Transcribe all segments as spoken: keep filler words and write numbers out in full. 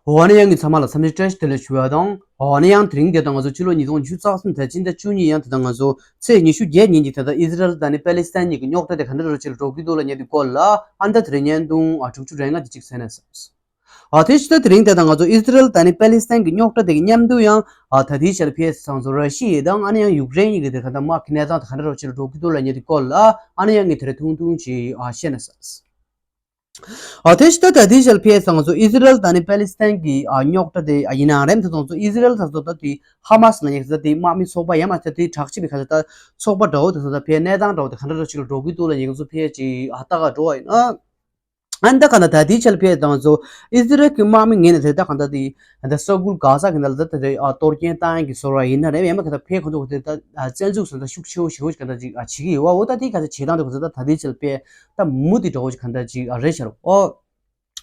འོ་ན་ཡང་ངས་ཚང་མ་ལ་འཚམས་འདྲི་བཀྲ་ཤིས་བདེ་ལེགས་ཞུ་བ་དང་། འོ་ན་ཡང་དེ་རིང་དེ་དང་ང་ཚོ་ཕྱི་ལོ་ཉིས་སྟོང་ཉི་ཤུ་རྩ་གསུམ་ཟླ་སྤྱི་ཟླ་བཅུ་གཉིས་ཡང་དེ་དང་ང་ཚོ་ཚེས་ཉི་ཤུ་བརྒྱད་ཉིན་གྱི་དེ་དང་ཨི་ཟི་རལ་དང་ནི་པེ་ལི་སི་ཐན་གཉིས་ཀྱི་རྙོག་དྲ་དེ་ག་འདྲ་རོ་ཅིག་ལ་འགྲོ་གི་འདུག་ལབ་མཁན་དེ་སྐོར་ལ་ཨ་ནི་ད་དེ་རིང་བརྙན་ཐུང་ཨ་དྲུག་ཅུ་རེ་ལྔ་དེ་ཅིག་གསན་ན་བསམས། ཨ་དེ་ཕྱི་ཟླ་དེ་རིང་དེ་དང་ང་ཚོ་ཨི་ཟི་རལ་དང་ནི་པེ་ལི་སི་ཐན་གྱི་རྙོག་དྲ་དེ་གི་མཉམ་དུ་ཡང་ཨ་ད་ལྟའི་ཆར་ཕེ་སང་ཚོ་ར་ཤི་ཡ་དང་ཨ་ནི་ཡང་ཡུཀ་རེན་གཉིས་ཀྱི་དེ་ག་ད་དམག་གི་གནས་སྟངས་དེ་ག་འདྲ་རོ་ཅིག་ལ་འགྲོ་གི་འདུག་ལབ་མཁན་དེ་སྐོར་ལ་ཨ་ནི་ཡང་ངས་དེ་རིང་ཐུང་ཐུང་ཅིག་ཨ་བཤད་ན་བསམས། ཨ་དེ་ཕྱི་ད་ལྟ་དེའི་ཞལ་ཕེ་སང་ཚོ་ཨི་ཟི་རལ་དང་ནི་པེ་ལི་སི་ཐན་གྱི་ཨ་རྙོག་དྲ་དེ་ཨ་ཡིན་ནའང་རེད། དེ་ཚོ་ཚོ་ཨི་ཟི་རལ་དང་ཚོ་ད་དེ་ཧ་མ་སི་ལ་ཉེ་ས་དེ་དམག་མི་ཚོགས་པ་ཡང་མ་ཚད་དེ་དྲག་ཆེ་བའི་ཁ་ས་ད་ཚོགས་པ་འདྲ་བོ་དེ་ཚོ་ད་ཕེ་གནས་སྟངས་འདྲ་བོ་དེ་ག་འདྲ་འདྲ་ཞིག་ལ་འགྲོ་གི་འདུག་ལ་ཉེ་ཚོ་ཕེ་ཅི་ཨ་ལྟ་ག་འགྲོ་བ་ཡིན་ཨ། ཨ་ནི་ད་ག་ད་ད་དེའི་ཞལ་ཕེ་དང་ཚོ་ཨི་ཟི་རལ་གྱི་དམག་མི་ངོས་ནས་དེ་ད་ག་ད་དེ་ད་ས་ཁུལ་གྷ་ས་གི་ནང་ལ་ད་དེ་ཨ་གཏོར་སྐྱོན་བཏང་ཡག་གི་བཟོ་འདྲ་ཡིན་ན་རེད། ཡང་མ་ག་ད་ཕེ་ཁོ་ཚོ་དེ་ད་ཨ་བཙན་འཛུལ་སོང་ད་ཤུགས་ཆེ་བོ་ཞེ་བོ་ཞིག་ག་ད་ཅིག་ཨ་བྱེད་ཀྱི་ཡོད་བ། འོ་ད་དེ་ག་ད་བྱེད་སྟངས་དེ་ཁོ་ཚོ་ད་ད་དེའི་ཞལ་ཕེ་ད་མུ་མཐུད་འགྲོ་བོ་ཞིག་ག་ད་ཅིག་ཨ་རེད་ཤག་རོ། ཨོ།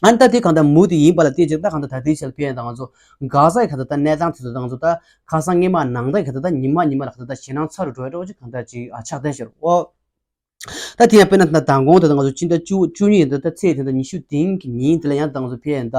ཨ་ནི་ད་དེ་གང་ལྟར་མུ་མཐུད་ཡིན་པ་ལ་བལྟས་ཚེ་ད་གང་ལྟར་ད་ལྟའི་ཆར་ཕེ་ཡང་ད་ང་ཚོ་གྷ་ས་ཡི་གང་ལྟར་ད་གནས་སྟངས་དེ་ཚོ་ད་ང་ཚོ་ད་ཁ་སང་སྔོན་མ་ནང་ཟླ་ཡི་གང་ལྟར་ད་ཉི་མ་ཉི་མ་ལ་གང་ལྟར་ད་ཞེད་སྣང་ཚ་རུ་འགྲོ་ཡ་འདྲ་བོ་ཅིག་གང་ལྟར་ཅིག་ཨ་ཆགས་བསྡད་ཤག་རོ། ད་དེ་ཡང་དཔེར་ན་ད་མདང་དགོང་དེ་ད་ང་ཚོ་སྤྱི་ཟླ་བཅུ་བཅུ་གཉིས་ཡིན་ད་ད་ཚེས་དེ་ད་ཉི་ཤུ་དེང་གི་ཉིན་དེ་ལ་ཡང་ད་ང་ཚོ་ཕེ་ཡང་ད་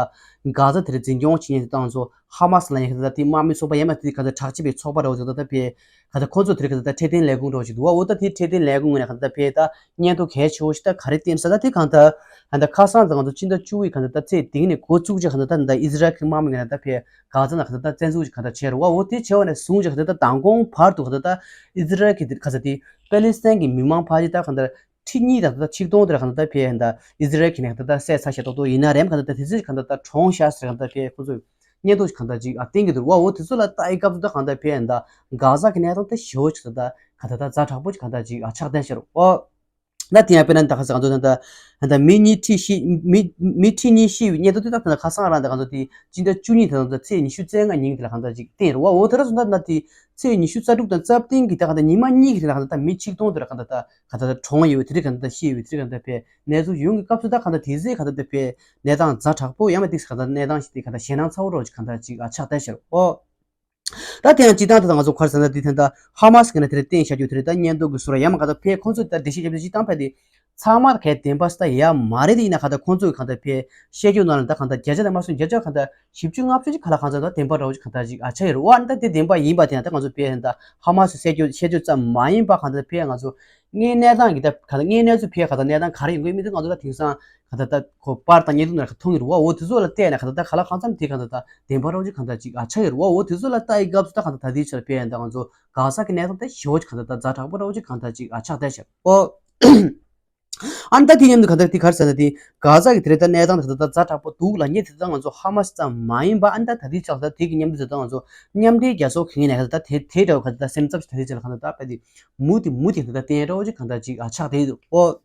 གྷ་ས་དེ་རེ་འཛིན་སྐྱོང་བྱེད་མཁན་དེ་ད་ང་ཚོ་ཧ་མ་སི་ལ་ཡང་གང་ལྟར་ད་དེ་དམག་མི་ཚོགས་པ་ཡང་མ་དེ་གང་ལྟར་དྲག་ཆེ་བའི་ཚོགས་པ་འདྲ་བོ་ཅིག་ད་ད་ཕེ་གང་ལྟར་ཁོ་ཚོ་དེ་རིང་གང་ལྟར་ད་འཕྲོད་བསྟེན་ལས་ཁུངས་འདྲ་བོ་ཞིག་འདུག་བ། འོ་ད་དེ་འཕྲོད་བསྟེན་ལས་ཁུངས་ནས་གང་ལྟར་ད་ཕེ་ད་སྙན་ཐོ་གལ་ཆེ་བོ་ཞིག་ད་ག་རེ་བསྟན་ས་ད་དེ་གང་ལྟར་གང་ལྟར་ཁ་སང་ད་ང་ཚོ་སྤྱི་ཟླ་བཅུ་དགུ་གང་ལྟར་ད་ཚེས་དེ་ནས་འགོ་བཙུགས་ཅིག་གང་ལྟར་ད་ད་ཨི་ཟི་རལ་གྱི་དམག་མི་ངོས་ནས་ད་ཕེ་གྷ་ས་ནང་གང་ལྟར་ད་བཙན་འཛུལ་ཅིག་གང་ལྟར་བྱས་རེད་བ། འོ་དེ་བྱས་པ་ནས་བཟུང་ཅིག་གང་ལྟར་ད་མདང་དགོང་བར་དུ་གང་ལྟར་ད་ཨི་ཟི་རལ་གྱི་དེ་ག་ས་དེ་པེ་ལི་སི་ཐན་གྱི་མི་མང་ཕལ་ཆེར་ད་གང་ལྟར་ཁྲི་གཉིས་དང་ད་ཆིག་སྟོང་དེ་ལ་གང་ལྟར་ད་ཕེ་ཡང་ད་ཨི་ཟི་རལ་གྱི་ནས་གང་ལྟར་ད་བསད་ཚར་ཤག་ཏོག་ཏོག་ཡིན་ན་རེད། གང་ལྟར་ད་དེ་ཚོ་གང་ལྟར་ད་གྲོངས་ཤག་ཟེར་གང་ལྟར་ཕེ་ཁོ་ཚོས་སྙན་ཐོ་གང་ལྟར་ཅིག་ཨ་བསྟན་གྱི་འདུག་བ། འོ་དེ་ཚོ་ལ་ལྟ་ཡི་སྐབས་སུ་ད་གང་ལྟར་ཕེ་ཡང་ད་གྷ་ས་གི་གནས་སྟངས་ད་ཞེ་བོ་ཅིག་ད་གང་ལྟར་ད་ཛ་དྲག་པོ་ཅིག་གང་ལྟར་ཅིག་ཨ་ཆགས་བསྡད་ཤག་རོ། ད་དེ་ཡང་དཔེར་ན་ད་ག་ས་གང་ཚོ་ད་ད་མི་གཉིས་ཁྲི་ཤི་མི་མི་ཁྲི་གཉིས་ཤི་བའི་སྙན་ཐོ་དེ་ད་ད་ཁ་སང་རང་ད་གང་ཚོ་དེ་སྤྱི་ཟླ་བཅུ་གཉིས་ད་ད་ཚེས་ཉི་ཤུ་རྩ་ལྔ་ཉིན་དེ་ལ་གང་ལྟར་ཅིག་བསྟན་རོ། འོ་དེ་ར་སོང་ད་ན་དེ་ཚེས་ཉི་ཤུ་རྩ་དྲུག་དང་རྩ་བདུན་གི་ད་གང་ལྟར་ཉི་མ་གཉིས་ཀྱི་དེ་ལ་གང་ལྟར་ད་མི་ཆིག་སྟོང་དེ་ལ་གང་ལྟར་ད་གང་ལྟར་ད་གྲོངས་ཡོད་དེ་རིགས་གང་ལྟར་ད་ཤི་ཡོད་དེ་རིགས་གང་ལྟར་ཕེ་གནས་ཚུལ་ཡོང་གི་སྐབས་སུ་ད་གང་ལྟར་དེ་ཚེ་གང་ལྟར་ད་ཕེ་གནས་སྟངས་ཛ་དྲག་པོ་ཡང་མ་ཏིག་གང་ལྟར་གནས་སྟངས་ཤིག་དེ་གང་ལྟར་ཞེད་སྣང་ཚ་བོ་རོ་ཅིག་གང་ལྟར་ཅིག་ཨ་ཆགས་བསྡད་ཤག་རོ། ཨོ། ད་དེ་ཡང་སྤྱི་བཏང་དེ་ད་ང་ཚོ་ག་རེ་ཟེར་ན་དེ་ད་ལྟ་ཧ་མ་སི་གི་ནས་དེ་རེ་བསྟན་བཞག་རྒྱུ་དེ་རེ་ད་སྙན་ཐོ་གི་ཟུར་ཡང་མ་ག་ད་ཕེ་ཁོང་ཚོས་ད་འགྲེལ་བཤད་རྒྱབ་རྒྱུ་སྤྱི་བཏང་ཕེ་དེ་ཚང་མ་གའི་བདེན་པ་ས་ད་ཡ་མ་རེད། དེ་ཡིན་ན་ག་ད་ཁོང་ཚོས་ག་ད་ཕེ་བཤད་རྒྱུ་ནང་ལ་ད་ག་ད་བརྒྱ་ཆ་ད་མ་སོང་བརྒྱ་ཆ་ག་ད་བཞི་བཅུ་ལྔ་བཅུ་ཅིག་ག་ལ་གང་ཚ་ད་བདེན་པ་འདྲ་བོ་ཅིག་ག་ད་ཅིག་ཨ་ཆ་ཡོད་རེད་བ། ཨ་ནི་ད་དེ་བདེན་པ་ཡིན་པ་དེ་ཡང་ད་ང་ཚོ་ཕེ་ཡང་ད་ཧ་མ་སི་བཤད་རྒྱུ་བཤད་རྒྱུ་ཙམ་མ་ཡིན་པ་ག་ད་ཕེ་ང་ཚོ་དངོས་གནས་སྟངས་ཀྱི་ད་ག་ད་དངོས་གནས་ཚུལ་ཕེ་ག་ད་གནས་སྟངས་ག་རེ་ཡོང་གི་མིན་ད་ང་ཚོ་ད་དེང་སང་ག་ད་ད་ཁོ་པར་དང་བརྙན་ཐུང་ནང་ལ་མཐོང་གི་རེད་བ། འོ་དེ་ཚོ་ལ་བལྟས་ནས་ག་ད་ད་ག་ལ་གང་འཚམ་དེ་ག་ད་ད་བདེན་པ་རོ་ཅིག་ག་ད་ཅིག་ཨ་ཆ་ཡོད་རེད་བ། འོ་དེ་ཚོ་ལ་ལྟ་ཡི་སྐབས་སུ་ད་ག་ད་ད་དེའི་ཆར་ཕེ་ཡང་ད་ང་ཚོ་ག་ས་གི་གནས་སྟངས་ད་ཞེ་བོ་ཅིག་ག་ད་ད་ཛ་དྲག་པོ་རོ་ཅིག་ག་ད་ཅིག་ཨ་ཆགས་བསྡད་ཤག་ཨོ། ཨ་ནི་ད་དེ་མཉམ་དུ་ག་ད་དེ་ག་རེ་ཟེར་ན་དེ་ག་ས་གི་དེ་རེད་ད་གནས་སྟངས་ད་ག་ད་ད་ཛ་དྲག་པོ་འདུག་ལབ་མཁན་དེ་ད་ང་ཚོ་ཧ་མ་སི་ཙམ་མ་ཡིན་པ། ཨ་ནི་ད་ད་དེའི་ཆར་ད་དེ་གི་མཉམ་དུ་ད་ང་ཚོ་མཉམ་འབྲེལ་རྒྱལ་ཚོགས་གི་ངོས་ནས་ག་ད་ད་དེ་དེ་འདྲ་བ་ག་ད་ད་སེམས་འཚབ་ཞིག་ད་དེ་ཆར་ག་ད་ད་དཔེ་དེ་མུ་དེ་མུ་དེ་ད་ད་བསྟན་རོ་ཅིག་ག་ད་ཅིག་ཨ་ཆགས་བསྡད་འདུག་ཨོ།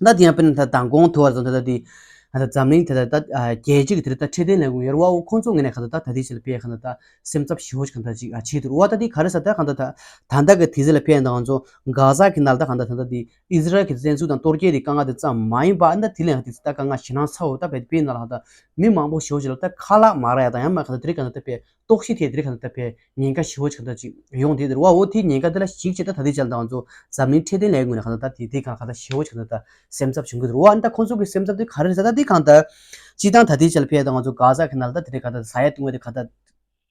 ད་དེ་ཡང་དཔེར་ན་ད་མདང་དགོང་དུ་བར་དུ་ད་ལྟ་དེ་ད་འཛམ་གླིང་དེ་ད་ད་རྒྱལ་སྤྱི་གི་དེ་ད་འཕྲོད་བསྟེན་ལས་ཁུངས་ཡོད་རེད་བ། འོ་ཁོང་ཚོ་ངོས་ནས་ག་ད་ད་ད་དེ་ཕྱིར་སྤེལ་ག་ད་ད་སེམས་འཚབ་ཞེ་བོ་ཞིག་ག་ད་ཅིག་ཨ་བྱེད་འདུག་རེད་བ། ད་དེ་ག་རེ་ཟེར་ད་ག་ད་ད་ད་ལྟ་གི་དུས་ཚོད་ལ་ཕེབས་ཡོང་ད་ང་ཚོ་གྷ་ས་གི་ནང་ལ་ད་ག་ད་ད་ད་དེ་ཨི་ཟི་རལ་གྱི་བཙན་འཛུལ་དང་གཏོར་རྒྱག་དེ་དཀའ་ངལ་དེ་ཙམ་མ་ཡིན་པ། ཨ་ད་དེ་ལས་ཡང་དེ་ད་དཀའ་ངལ་ཞེད་སྣང་ཚ་བོ་ད་བས་དཔེ་ནང་ལ་ག་ད་མི་མང་པོ་ཞེ་བོ་ཞིག་ལ་ད་ཁ་ལག་མ་རག་ཡ་དང་ཡང་མ་ག་ད་དེ་རིགས་ག་ད་ད་བས། ལྟོགས་ཤི་ཐེབས་དེ་རིགས་གང་ལྟར་ཕེ་ཉེན་ཁ་ཞེ་བོ་ཅིག་གང་ལྟར་ཅིག་ཡོང་དེ་དེ་རེད་བ། འོ་དེ་ཉེན་ཁ་དེ་ལ་གཞིགས་བྱས་ད་ད་ལྟའི་ཆར་ད་ང་ཚོ་འཛམ་གླིང་འཕྲོད་བསྟེན་ལས་ཁུངས་ནས་གང་ལྟར་ད་དེ་དེ་གང་གང་ལྟར་ཞེ་བོ་ཅིག་གང་ལྟར་ད་སེམས་འཚབ་བྱུང་གི་འདུག་རེད་བ། ཨ་ནི་ད་ཁོང་ཚོ་གི་སེམས་འཚབ་དེ་ག་རེ་རེད་ཟེར་ད་དེ་གང་ལྟར་སྤྱིར་བཏང་ད་ལྟའི་ཆར་ཕེ་ད་ང་ཚོ་གྷ་ས་གི་ནང་ལ་ད་དེ་རིགས་གང་ལྟར་ཟ་ཡ་བཏུང་བ་དེ་གང་ལྟར་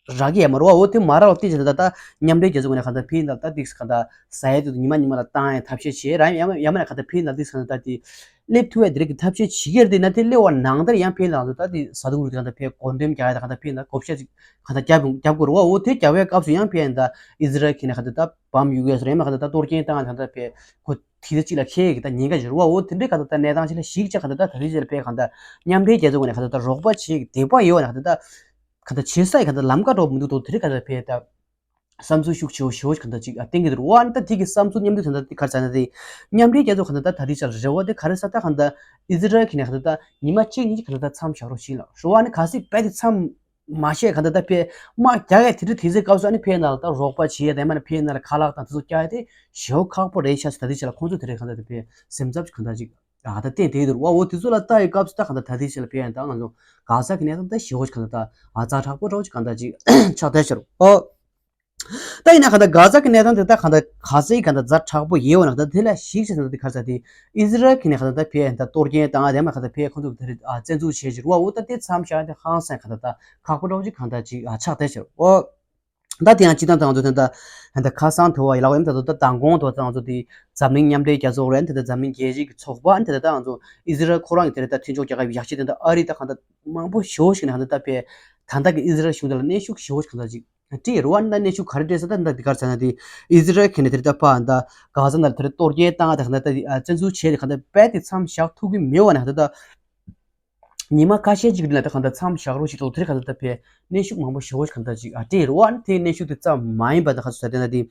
རག་གི་ཡོད་མ་རེད་བ། འོ་དེ་མ་རག་ལ་བལྟས་བྱས་ད་ད་མཉམ་འབྲེལ་རྒྱལ་ཚོགས་ངོས་ནས་གང་ལྟར་ཕེ་ད་ད་དེ་གང་ལྟར་ཟ་ཡ་དེ་ཉི་མ་ཉི་མ་ལ་བཏང་ཡ་ཐབས་ཤེས་བྱས་ར། ཡང་ཡང་མིན་ན་གང་ལྟར་ཕེ་ད་དེ་གང་ལྟར་ད་དེ། སླེབས་ཐུབ་པའི་དེ་རིགས་ཀྱི་ཐབས་ཤེས་བྱེད་ཀྱི་རེད། དེ་ན་དེ་སླེབས་པ་ནང་ལྟར་ཡང་ཕེ་ལ་ང་ཚོ་ད་དེ་ཟ་འཐུང་རིགས་དེ་གང་ལྟར་ཕེ་བགོ་འགྲེམས་རྒྱག་ཡ་ད་གང་ལྟར་ཕེ་ན་བགོ་བཤའ་ཅིག་གང་ལྟར་རྒྱབ་རྒྱབ་དགོས་རེད་བ། འོ་དེ་རྒྱབ་པའི་སྐབས་སུ་ཡང་ཕེ་ད་ཨི་ཟི་རལ་གྱི་ནས་གང་ལྟར་ད་བམ་གཡུག་ཡས་རེད་མ་གང་ལྟར་ད་གཏོར་སྐྱོན་བཏང་ཡ་གང་ལྟར་ཕེ་ཁོ་དེ་ད་གཅིག་ལ་ཁེལ་ཡ་གི་ད་ཉེན་ཁ་ཞིག་རེད་བ། འོ་དེ་འདྲའི་གང་ལྟར་ད་གནས་སྟངས་ཅིག་ལ་གཞིགས་བྱས་གང་ལྟར་ད་ད་རེས་ཅིག་ལ་ཕེ་གང་ལྟར་མཉམ་འབྲེལ་རྒྱལ་ཚོགས་ནས་གང་ལྟར་ད་རོགས་པ་བྱེད་ཀྱི་དད་པ་ཡོད་ན་གང་ལྟར་ད་གང་ལྟར་བྱེད་ས་ཡི་གང་ལྟར་ལམ་ཀ་འགྲོ་མི་འདུག་ད་དེ་རིགས་གང་ལྟར་ཕེ་ད། བསམ་ཚུལ་ཤུགས་ཆེ་བོ་ཞེ་བོ་ཞིག་གང་ལྟར་ཅིག་བསྟན་གྱི་འདུག་རེད་བ། ཨ་ནི་ད་དེ་གི་བསམ་ཚུལ་མཉམ་འདུས་དོན་དག་དེ་ག་རེ་ཟེར་ན་དེ། མཉམ་འབྲེལ་རྒྱལ་ཚོགས་གང་ལྟར་ད་ད་རེས་ཆར་རེ་བ་དེ་ག་རེ་ཟེར་ད་གང་ལྟར་ཨི་ཟི་རལ་གྱི་ནས་གང་ལྟར་ད་ཉི་མ་གཅིག་གཉིས་ཀྱི་གང་ལྟར་ད་མཚམས་བཞག་རོགས་ཞེས་ལ་རེད་བ། ཨ་ནི་གལ་སྲིད་རྦད་དེ་མཚམས་མ་བཞག་གང་ལྟར་ད་ཕེ་དམག་རྒྱག་ཡ་དེ་འདྲ་དུས་ཚོད་སྐབས་སུ་ཨ་ནི་ཕེ་ནང་ལ་ད་རོགས་པ་བྱེད་ཡ་དེ་མ་ནི་ཕེ་ནང་ལ་ཁ་ལག་དང་དེ་ཚོ་རྒྱག་ཡ་དེ་ཞེ་བོ་ཁག་པོ་རེད་ཤག་ཟེར། ད་རེས་ཆར་ལ་ཁོང་ཚོ་དེ་རེད་གང་ལྟར་དེ་ཕེ་སེམས་འཚབ་ཅིག་གང་ལྟར་ཅིག་ཨ་ད་བསྟན་དེ་འདུག་རེད་བ། འོ་དེ་ཚོ་ལ་ལྟ་ཡི་སྐབས་སུ་ད་གང་ལྟར་ད་རེས་ཆར་ལ་ཕེ་ཡ་ད་ང་ཚོ་ག་ས་གི་གནས་སྟངས་ད་ཞེ་བོ་ཞིག་གང་ལྟར་ད་ཨ་ཛ་དྲག་པོ་འདྲ་བོ་ཅིག་གང་ལྟར་ཅིག་ཆགས་བསྡད་ཤག་རེད་བ། ད་ཡིན་ན་གང་ལྟར་གྷ་ཛ་གི་གནས་སྟངས་དེ་ད་གང་ལྟར་ག་ཚོད་གང་ལྟར་ཛ་དྲག་པོ་ཡོད་པ་ན་ད་དེ་ལ་གཞིགས་བྱས་ན་ད་དེ་ག་རེ་ཟེར་དེ་ཨི་ཟི་རལ་གྱི་ནས་གང་ལྟར་ད་ཕེ་ད་གཏོར་སྐྱོན་བཏང་དེ་མ་གང་ལྟར་ཕེ་ཁོང་ཚོ་དེ་རེད་ཨ་བཙན་འཛུལ་བྱས་ཤིག་རུ་བ་འོ་ད་དེ་མཚམས་བཞག་དེ་ཧང་སང་གང་ལྟར་ད་ཁག་པོ་འདྲ་བོ་ཅིག་གང་ལྟར་ཅིག་ཨ་ཆགས་བསྡད་ཤག་འོ། ད་དེ་ཡང་སྤྱི་བཏང་ད་ང་ཚོ་དེ་ད་ད་ཁ་སང་དུ་བ་ཡི་ལག་འོས་ད་ད་མདང་དགོང་དུ་བ་ད་ང་ཚོ་དེ་འཛམ་གླིང་མཉམ་འབྲེལ་རྒྱལ་ཚོགས་རེད་དེ་ད་འཛམ་གླིང་རྒྱལ་སྤྱི་གི་ཚོགས་པ་དེ་ད་ད་ང་ཚོ་ཨི་ཟི་རལ་ཁོ་རང་གི་དེ་རེད་ད་མཐུན་ཕྱོགས་རྒྱལ་ཁབ་ཡག་ཤོས་དེ་ད་ཨ་རི་ད་གང་ལྟར་མང་པོ་ཞེ་པོ་ཞིག་ནས་གང་ལྟར་ད་ཕེ་ད་ལྟ་གི་ཨི་ཟི་རལ་གཞུང་དེ་ལ་གནོན་ཤུགས་ཞེ་པོ་ཞིག་གང་ལྟར་ཅིག་སྤྲད་རུ་བ་ནི་ད་གནོན་ཤུགས་ག་རེ་སྤྲད་ས་ད་ད་འདི་གར་ཟེར་ན་དེ་ཨི་ཟི་རལ་གྱི་ནས་དེ་རེད་ད་ཕ་ད་གྷ་ཛ་ནང་ལ་དེ་རེད་གཏོར་སྐྱོན་བཏང་ད་གང་ལྟར་ད་བཙན་འཛུལ་བྱས་ཏེ་གང་ལྟར་རྦད་དེ་མཚམས་བཞག་ཐུབ་ཀྱི་མེད་པ་ནས་གང་ལྟར་ད། ཉི་མ་ཁ་ཤས་ཅིག་རིང་ལ་ད་གང་ལྟར་མཚམས་བཞག་རོགས་ཞེས་དོགས་དེར་གང་ལྟར་ད་ཕེ་གནོན་ཤུགས་མང་པོ་ཞེ་པོ་ཞིག་གང་ལྟར་ཅིག་ཨ་སྤྲད་རེད་བ། དེ་གནོན་ཤུགས་དེ་ཙམ་མ་ཡིན་པ་ད་ག་ཚོད་ཟེར་ན་དེ་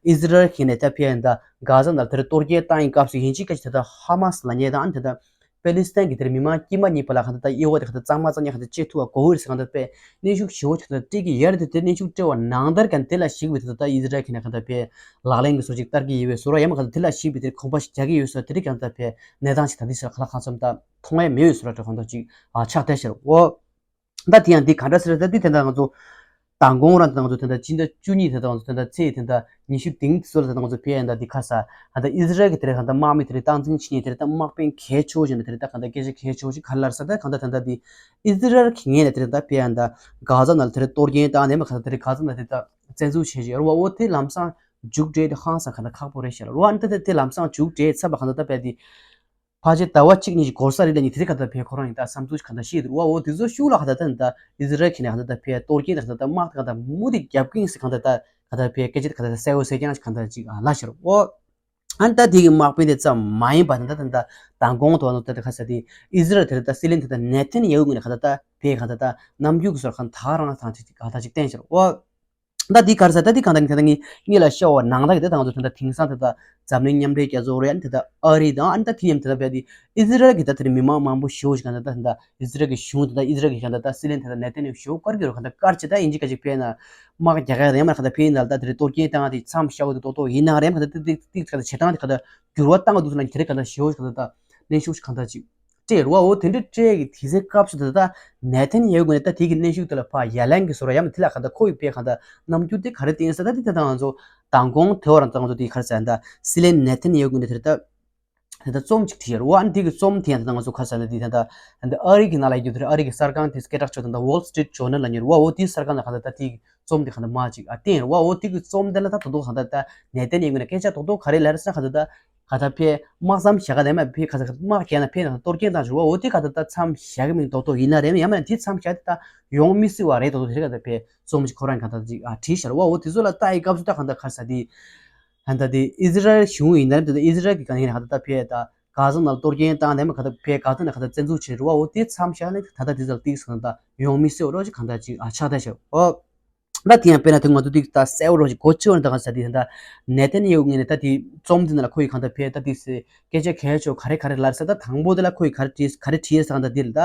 ཨི་ཟི་རལ་གྱི་ནས་ད་ཕེ་ད་གྷ་ཛ་ནང་དེར་གཏོར་སྐྱོན་བཏང་ཡིན་སྐབས་སུ་ཡིན་གཅིག་སྐད་ཅིག་ད་ལྟ་ཧ་མ་སི་ལབ་མཁན་དང་ཨ་ནི་ད་ལྟ་པེ་ལི་སི་ཐན་གྱི་དེར་མི་མང་དཀྱུས་མ་གཉིས་བར་ལ་གང་ལྟར་ད་དབྱེ་བ་དེ་གང་ལྟར་གཙང་མ་གཙང་རྐྱང་གང་ལྟར་བཅད་ཐུབ་པ་དགོས་ཀྱི་རེད་ཟེར་གང་ལྟར་ཕེ་གནོན་ཤུགས་ཞེ་པོ་ཞིག་གང་ལྟར་སྤྲད་ཀྱི་ཡོད་རེད། དེ་གནོན་ཤུགས་སྤྲད་པ་ནང་ལྟར་གང་དེ་ལ་གཞིགས་པའི་དེ་ད་ལྟ་ཨི་ཟི་རལ་གྱི་ནས་གང་ལྟར་ཕེ་ལག་ལེན་གྱི་བཟོ་ཅིག་བསྟར་གྱི་ཡོད་པའི་བཟོ་འདྲ་ཡང་མ་གང་ལྟར་དེ་ལ་གཞིགས་པའི་དེར་གོམ་པ་ཞིག་རྒྱག་གི་ཡོད་ཟེར་དེ་རིགས་གང་ལྟར་ཕེ་གནས་སྟངས་ཤིག་ད་འདི་ཟེར་ཁ་ལག་ཁང་ཚོམ་ད། མཐོང་ཡས་མེད་པའི་བཟོ་འདྲ་གང་འདྲ་ཅིག་ཨ་ཆགས་བསྡད་ཤག་འོ། ད་དེ་ཡང་འདི་ག་འདྲ་ཟེར་ད་འདི་དེ་འདྲ་ང་ཚོ་མདང་དགོང་རང་དེ་ང་ཚོ་དེ་འདྲ་སྤྱི་ཟླ་བཅུ་གཉིས་དེ་འདྲ་ང་ཚོ་དེ་འདྲ་ཚེས་དེ་འདྲ་ཉི་ཤུ་དེང་དེ་ཚོ་ལ་དེ་འདྲ་ང་ཚོ་ཕེ་ཡ་འདྲ་འདི་ཁ་ས་ཨ་ད་ཨི་ཟི་རལ་གྱི་དེ་རེད་གང་འདྲ་དམག་མི་དེ་རེད་སྟངས་འཛིན་བྱེད་མཁན་དེ་རེད་ད་དམག་དཔོན་གལ་ཆེ་བོ་ཞིག་འདྲ་དེ་རེད་ད་གང་འདྲ་སྐད་ཆ་གལ་ཆེ་བོ་ཞིག་ག་རེ་ལབ་ས་ད་གང་འདྲ་དེ་འདྲ་འདི་ཨི་ཟི་རལ་གྱི་ངོས་ནས་དེ་རེད་ད་ཕེ་ཡ་འདྲ་གྷ་ཛ་ནང་ལ་དེ་རེད་གཏོར་སྐྱོན་བཏང་ནས་མ་གང་འདྲ་དེ་རེད་གྷ་ཛ་ནང་དེ་ད་བཙན་འཛུལ་བྱས་ཤག་རུ་བ་འོ་དེ་ལམ་སང་མཇུག་སྒྲིལ་དེ་ཧང་སང་གང་འདྲ་ཁག་པོ་རེད་ཤག་རུ་བ་འདི་དེ་དེ་ལམ་སང་མཇུག་སྒྲིལ་ཚར་བ་གང་འདྲ་ད་ཕེ་དེ། ཕལ་ཆེར་ཟླ་བ་གཅིག་གཉིས་ཀྱི་འགོར་ས་རེད་ལབ་ནས་དེ་རིང་ག་ད་ཕེ་ཁོ་རང་ཡིན་ད་བསམ་ཚུལ་ག་ད་བཤད་འདུག་བ། འོ་དེ་ཚོ་ཤུགས་ལ་ག་ད་ད་ད་ཨི་ཟི་རལ་གྱི་ནས་ག་ད་ད་ཕེ་གཏོར་སྐྱོན་ད་ག་ད་ད་དམག་ག་ད་མུ་མཐུད་རྒྱབ་ཀྱིན་ཟེར་ག་ད་ད་ག་ད་ཕེ་སྐད་ཆ་ག་ད་ད་གསལ་བོ་གསལ་རྐྱང་ཞིག་ག་ད་ཅིག་ལབ་ཤག་རུ་བ། ཨ་ནི་ད་དེ་གི་དམག་དཔོན་དེ་ཙམ་མ་ཡིན་པ་ད་ད་ད་ད་མདང་དགོང་དུ་བ་ནོ་ད་ད་ག་ས་དེ་ཨི་ཟི་རལ་དེ་ད་ད་སྲིད་བློན་དེ་ད་ནེ་ཐན་ཡ་ཧུ་ངོས་ནས་ག་ད་ད་ཕེ་ག་ད་ད་རྣམ་འགྱུར་གི་སོར་ག་ད་རང་ད་ཅིག་ག་ད་ཅིག་བསྟན་ཤག་རུ་བ། ད་འདི་ག་རེ་ཟེར་ད་འདི་གང་ལྟར་ངས་ངས་ལ་ཤོད་པ་ནང་ལྟར་གྱི་ད་ང་ཚོ་ད་ལྟ་དེང་སང་ད་ལྟ་འཛམ་གླིང་མཉམ་འབྲེལ་རྒྱལ་ཚོགས་རེད། ཨ་ནི་ད་ལྟ་ཨ་རི་དང་ཨ་ནི་ད་དེ་ཡང་ད་ལྟ་བས་ཏེ་ཨི་ཟི་རལ་གྱི་ད་ལྟ་མི་མང་མང་པོ་ཞེ་པོ་ཞིག་གང་ད་ད་ད་ལྟ་ཨི་ཟི་རལ་གྱི་གཞུང་ད་ལྟ་ཨི་ཟི་རལ་གྱི་གང་ད་ད་སྲིད་བློན་ད་ལྟ་ནེ་ཐན་ཡ་ཧུ་ཞེ་པོ་དཀར་གྱི་རོ་གང་ད་དཀར་ཅིག་ད་ཡིན་གཅིག་ག་ཅིག་ཕེ་ན་དམག་རྒྱག་ག་རེད་མ་གང་ད་ཕེ་ཡིན་ན་ད་དེ་རེད་གཏོར་སྐྱོན་བཏང་ད་དེ་མཚམས་བཞག་དགོས་ཏོག་ཏོག་ཡིན་ན་རེད་མ་གང་ད་དེ་དེ་དེ་གང་ད་བྱེད་སྟངས་དེ་གང་ད་འགྱུར་བ་བཏང་དགོས་འདུག་ཟེར་ན་དེ་རེད་གང་ད་ཞེ་པོ་ཞིག་གང་ད་ད་གནོན་ཤུགས་ཤིག་གང་ད་ཅིག་སྤྲད་རེད་བ། འོ་དེ་འདྲ་སྤྲད་ཀྱི་དེ་ཚེ་སྐབས་སུ་ད་ལྟ་ནེ་ཐན་ཡ་ཧུ་ངོས་ནས་ད་དེ་གི་གནོན་ཤུགས་དེ་ལ་ཕར་ཡ་ལན་གྱི་བཟོ་འདྲ་ཡང་མིན་དེ་ལ་གང་ལྟར་ཁོ་ཡི་དཔེ་གང་ལྟར་རྣམ་འགྱུར་དེ་ག་རེ་བསྟན་ས་ད་དེ་ད་ལྟ་ང་ཚོ་མདང་དགོང་དེ་བར་ད་ང་ཚོ་དེ་ག་རེ་ཟེར་ད་སྲིད་བློན་ནེ་ཐན་ཡ་ཧུ་ངོས་ནས་དེ་ལྟ་དེ་ལྟ་རྩོམ་ཅིག་བྲིས་ཡོད་རེད་བ། ཨ་ནི་དེ་གི་རྩོམ་དེ་ཡང་ད་ལྟ་ང་ཚོ་ག་རེ་ཟེར་ན་དེ་ད་ལྟ་ཨ་རི་གི་ནང་ལ་ཡོད་དེ་ཨ་རི་གི་གསར་ཁང་དེ་སྐད་གྲགས་ཆོད་ད་ལྟ་Wall Street Journal་ལབ་མཁན་རེད་བ། འོ་དེའི་གསར་ཁང་ལ་གང་ལྟར་ད་དེ་རྩོམ་དེ་གང་ལྟར་མ་ཅིག་ཨ་བསྟན་ཡོད་རེད་བ། འོ་དེ་གི་རྩོམ་དེ་ལ་ད་དོ་དོ་གང་ལྟར་ད་ནེ་ཐན་ཡ་ཧུ་ངོས་ནས་སྐད་ཆ་དོ་དོ་ག་རེ་ལབ་རེད་ཟེར་ན་གང་ལྟར་ད། ག་ད་ཕེ་དམག་མཚམས་བཞག་ག་ནས་མ་ཕེ་ག་ད་དམག་རྒྱག་ན་ཕེ་ན་གཏོར་སྐྱོན་བཏང་ཞུ་བ། འོ་དེ་ག་ད་ད་མཚམས་བཞག་གི་མིན་ཏོག་ཏོག་ཡིན་ན་རེད་མ་ཡང་མ་དེ་མཚམས་བཞག་དེ་ད་ཡོང་མི་སྲིད་བ་རེད་ཏོག་ཏོག་དེ་རེད་ག་ད་ཕེ་རྩོམ་ཅིག་ཁོ་རང་ག་ད་ཅིག་ཨ་བྲིས་ཤར་བ། འོ་དེ་ཚོ་ལ་ལྟ་ཡི་སྐབས་སུ་ད་ག་ད་ག་ས་དེ་ཧན་ད་དེ་ཨི་ཟི་རལ་གཞུང་ཡིན་ན་རེད་ད་ཨི་ཟི་རལ་གི་ག་ནས་ག་ད་ད་ཕེ་ད་ག་ཟ་ན་གཏོར་སྐྱོན་བཏང་ནས་མ་ག་ད་ཕེ་ག་ད་ནས་ག་ད་བཙན་འཛུལ་བྱས་རེད་བ། འོ་དེ་མཚམས་བཞག་ནས་ད་ད་དེ་ཚོ་ལ་ཏིག་སོང་ད་ཡོང་མི་སྲིད་བ་རོགས་ཅིག་ག་ད་ཅིག་ཨ་ཆགས་ད་ཤར་འོ། ད་དེ་ཡང་དཔེར་ན་དེ་ང་ཚོ་དེ་ད་གསལ་བོ་རོ་ཞིག་གོ་ཆེ་བ་ནི་ད་ག་ས་དེ་ད་ནེ་ཐན་ཡ་ཧུ་ངོས་ནས་ད་དེ་རྩོམ་དེ་ནང་ལ་ཁོ་ཡི་གང་ད་ཕེ་ད་དེ་སེ་སྐད་ཆ་གལ་ཆེ་ག་རེ་ག་རེ་ལབ་ས། ད་དང་པོ་དེ་ལ་ཁོ་ཡི་ག་རེ་བྲིས་ག་རེ་བྲིས་ས་གང་ད་དེ་ལ་ད་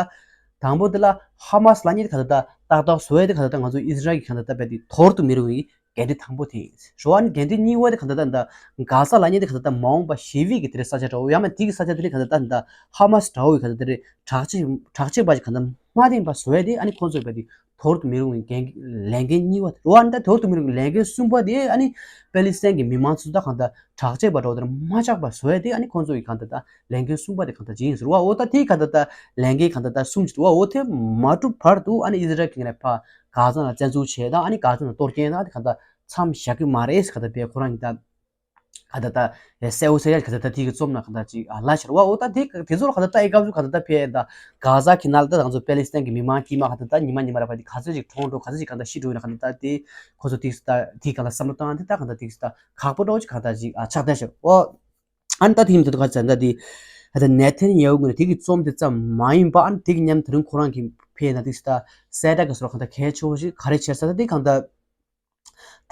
དང་པོ་དེ་ལ་ཧ་མ་སི་ལབ་མཁན་དེ་གང་ད་ད་ཏག་ཏག་བཟོ་ཡ་དེ་གང་ད་ད་ང་ཚོ་ཨི་ཟི་རལ་གི་གང་ད་ད་བས་དེ་དོར་དུ་མི་རུང་བའི་འགན་འཁྲི་དང་པོ་དེ་ཡིན། རོ་ཨ་ནི་འགན་འཁྲི་གཉིས་པ་དེ་གང་ད་ད་ད་ག་ས་ལབ་མཁན་དེ་གང་ད་ད་མ་འོངས་པ་ཞི་བའི་གི་དེ་རེད་ས་ཆ་འདྲ་བོ་ཡང་མ་དེ་གི་ས་ཆ་དེ་རེད་གང་ད་ད་ད་ཧ་མ་སི་འདྲ་བོ་ཡི་གང་ད་དེ་རེད་དྲག་ཆེ་དྲག་ཆེ་བ་ཞིག་གང་ད་མ་བསྟན་པ་བཟོ་ཡ་དེ་ཨ་ནི་ཁོང་ཚོས་བས་དེ། དོར་དུ་མི་རུང་བའི་འགན་ལས་འགན་གཉིས་པ་དེ་རེད་བ། ཨ་ནི་ད་དོར་དུ་མི་རུང་བའི་ལས་འགན་གསུམ་པ་དེ་ཨ་ནི་པེ་ལི་སི་ཐན་གྱི་མི་མང་ཚོ་ད་གང་ལྟར་དྲག་ཆས་པ་འདྲ་བོ་དེར་མ་ཆགས་པ་བཟོ་ཡ་དེ་ཨ་ནི་ཁོང་ཚོ་ཡི་གང་ལྟར་ད་ལས་འགན་གསུམ་པ་དེ་གང་ལྟར་ཅིག་ཡིན་ཟེར་བ། འོ་ད་དེ་གང་ལྟར་ད་ལས་འགན་གང་ལྟར་ད་གསུམ་ཅིག་འདུག་བ། འོ་དེ་མ་གྲུབ་བར་དུ་ཨ་ནི་ཨི་ཟི་རལ་གྱི་ནས་ཕར་གྷ་ཛ་ནང་བཙན་འཛུལ་བྱས་དང་ཨ་ནི་གྷ་ཛ་ནང་གཏོར་སྐྱོན་དང་དེ་གང་ལྟར་མཚམས་བཞག་གི་མ་རེད་ཟེར་གང་ལྟར་པས་ཁོ་རང་གི་ད། ག་ད་ད་གསལ་བོ་གསལ་ཡག་ག་ད་ད་དེ་གི་རྩོམ་ན་ག་ད་ཅིག་ཨ་ལ་ཤར་བ། འོ་ད་དེ་དེ་ཚོར་ག་ད་ད་ཨི་སྐབས་སུ་ག་ད་ད་ཕེ་ད་གྷ་ཛ་གི་ནང་ལ་ད་ང་ཚོ་པེ་ལི་སི་ཐན་གི་མི་མང་དཀྱུས་མ་ག་ད་ད་ཉི་མ་ཉི་མ་ར་བ་དེ་ག་ཚོད་ཅིག་གྲོངས་འགྲོ་ག་ཚོད་ཅིག་ག་ད་ཤི་འགྲོ་ཡིན་ན་ག་ད་ད་དེ་ཁོ་ཚོ་དེ་ད་དེ་ག་ལ་བསམ་བློ་བཏང་དེ་ད་ག་ད་དེ་ད་ཁག་པོ་འདྲ་བོ་ཅིག་ག་ད་ཅིག་ཨ་ཆགས་ད་ཤར་འོ། ཨ་ནི་ད་དེ་ཡིན་དུས་ག་ཚོད་ད་དེ་ད་ནེ་ཐན་ཡ་ཧུ་ངོས་ནས་དེ་གི་རྩོམ་དེ་ཙམ་མ་ཡིན་པ་ཨ་ནི་དེ་གི་མཉམ་དེ་རིང་ཁོ་རང་གི་ཕེ་ན་དེ་ད་གསལ་བསྒྲགས་གི་སོར་ག་ད་གལ་ཆེ་བོ་ཞིག་ག་རེ་བྱས་ས་ད་དེ་ག་ད། ད་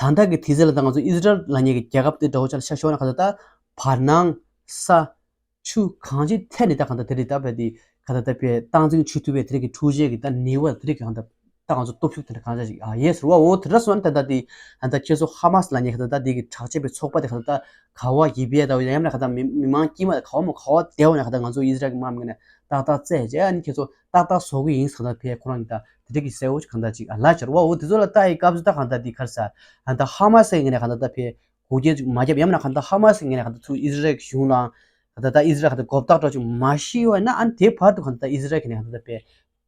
ལྟ་གི་དུས་ཚོད་ལ་ད་ང་ཚོ་ཨི་ཟི་རལ་ལབ་མཁན་གྱི་རྒྱལ་ཁབ་དེ་འདྲ་བོ་ཅིག་ལ་ཆ་བཞག་ན་ག་ད་ད་བར་སྣང་ས་ཆུ་གང་ཅིའི་ཐད་ནས་ད་ག་ད་དེ་རིགས་ད་བས་དེ་ག་ད་ད་བས་སྟངས་འཛིན་བྱེད་ཐུབ་པའི་དེ་རིགས་ཀྱི་འཕྲུལ་ཆས་ཀྱི་ད་ནུས་པ་དེ་རིགས་ཀྱི་ག་ད་ ད་ང་ཚོ་སྟོབས་ཤུགས་དེ་འདྲ་གང་འདྲ་ཞིག་ཨ་ཡེ་ཟེར་བ། འོ་དེ་འདྲ་སོང་ན་ད་ལྟ་དེ་ད་ལྟ་ཁྱེད་ཚོ་ཧ་མ་སི་ལབ་མཁན་ག་ད་ལྟ་དེ་གི་དྲག་ཆས་པའི་ཚོགས་པ་དེ་ག་ད་ལྟ་ག་བ་ཡིན་པས་ད་ཡང་ན་ག་ད་མི་མི་མང་དཀྱུས་མ་ག་བ་མོ་ག་བ་བསྡད་ཡོད་ན་ག་ད་ང་ཚོ་ཨི་ཟི་རལ་གི་དམག་མི་ངོས་ནས་ཏག་ཏག་རྩད་བཅད། ཨ་ནི་ཁྱེད་ཚོ་ཏག་ཏག་བཟོ་གི་ཡིན་ཟེར་ག་ད་ཕེ་ཁོ་རང་གི་ད་དེ་འདྲ་གི་གསལ་བོ་ཞིག་ག་ད་ཅིག་ཨ་ལབ་ཤག་ར་བ། འོ་དེ་ཚོ་ལ་ལྟ་ཡི་སྐབས་སུ་ད་ག་ད་དེ་ག་རེ་ཟ་ཨ་ད་ཧ་མ་སི་ངོས་ནས་ག་ད་ད་ཕེ་འགོག་རྐྱེན་ཅིག་མ་བརྒྱབ། ཡང་ན་ག་ད་ཧ་མ་སི་ངོས་ནས་ག་ད་ཚུར་ཨི་ཟི་རལ་གི་གཞུང་ལའང་ག་ད་ད་ཨི་ཟི་རལ་ག་ད་མགོ་བཏགས་འདྲ་ཅིག་མ་ཤི་བ་ན་ཨ་ནི་དེ་བར་དུ་ག་ད་ད་ཨི་ཟི་རལ་གི་ནས་ག་ད་ད་ཕེ་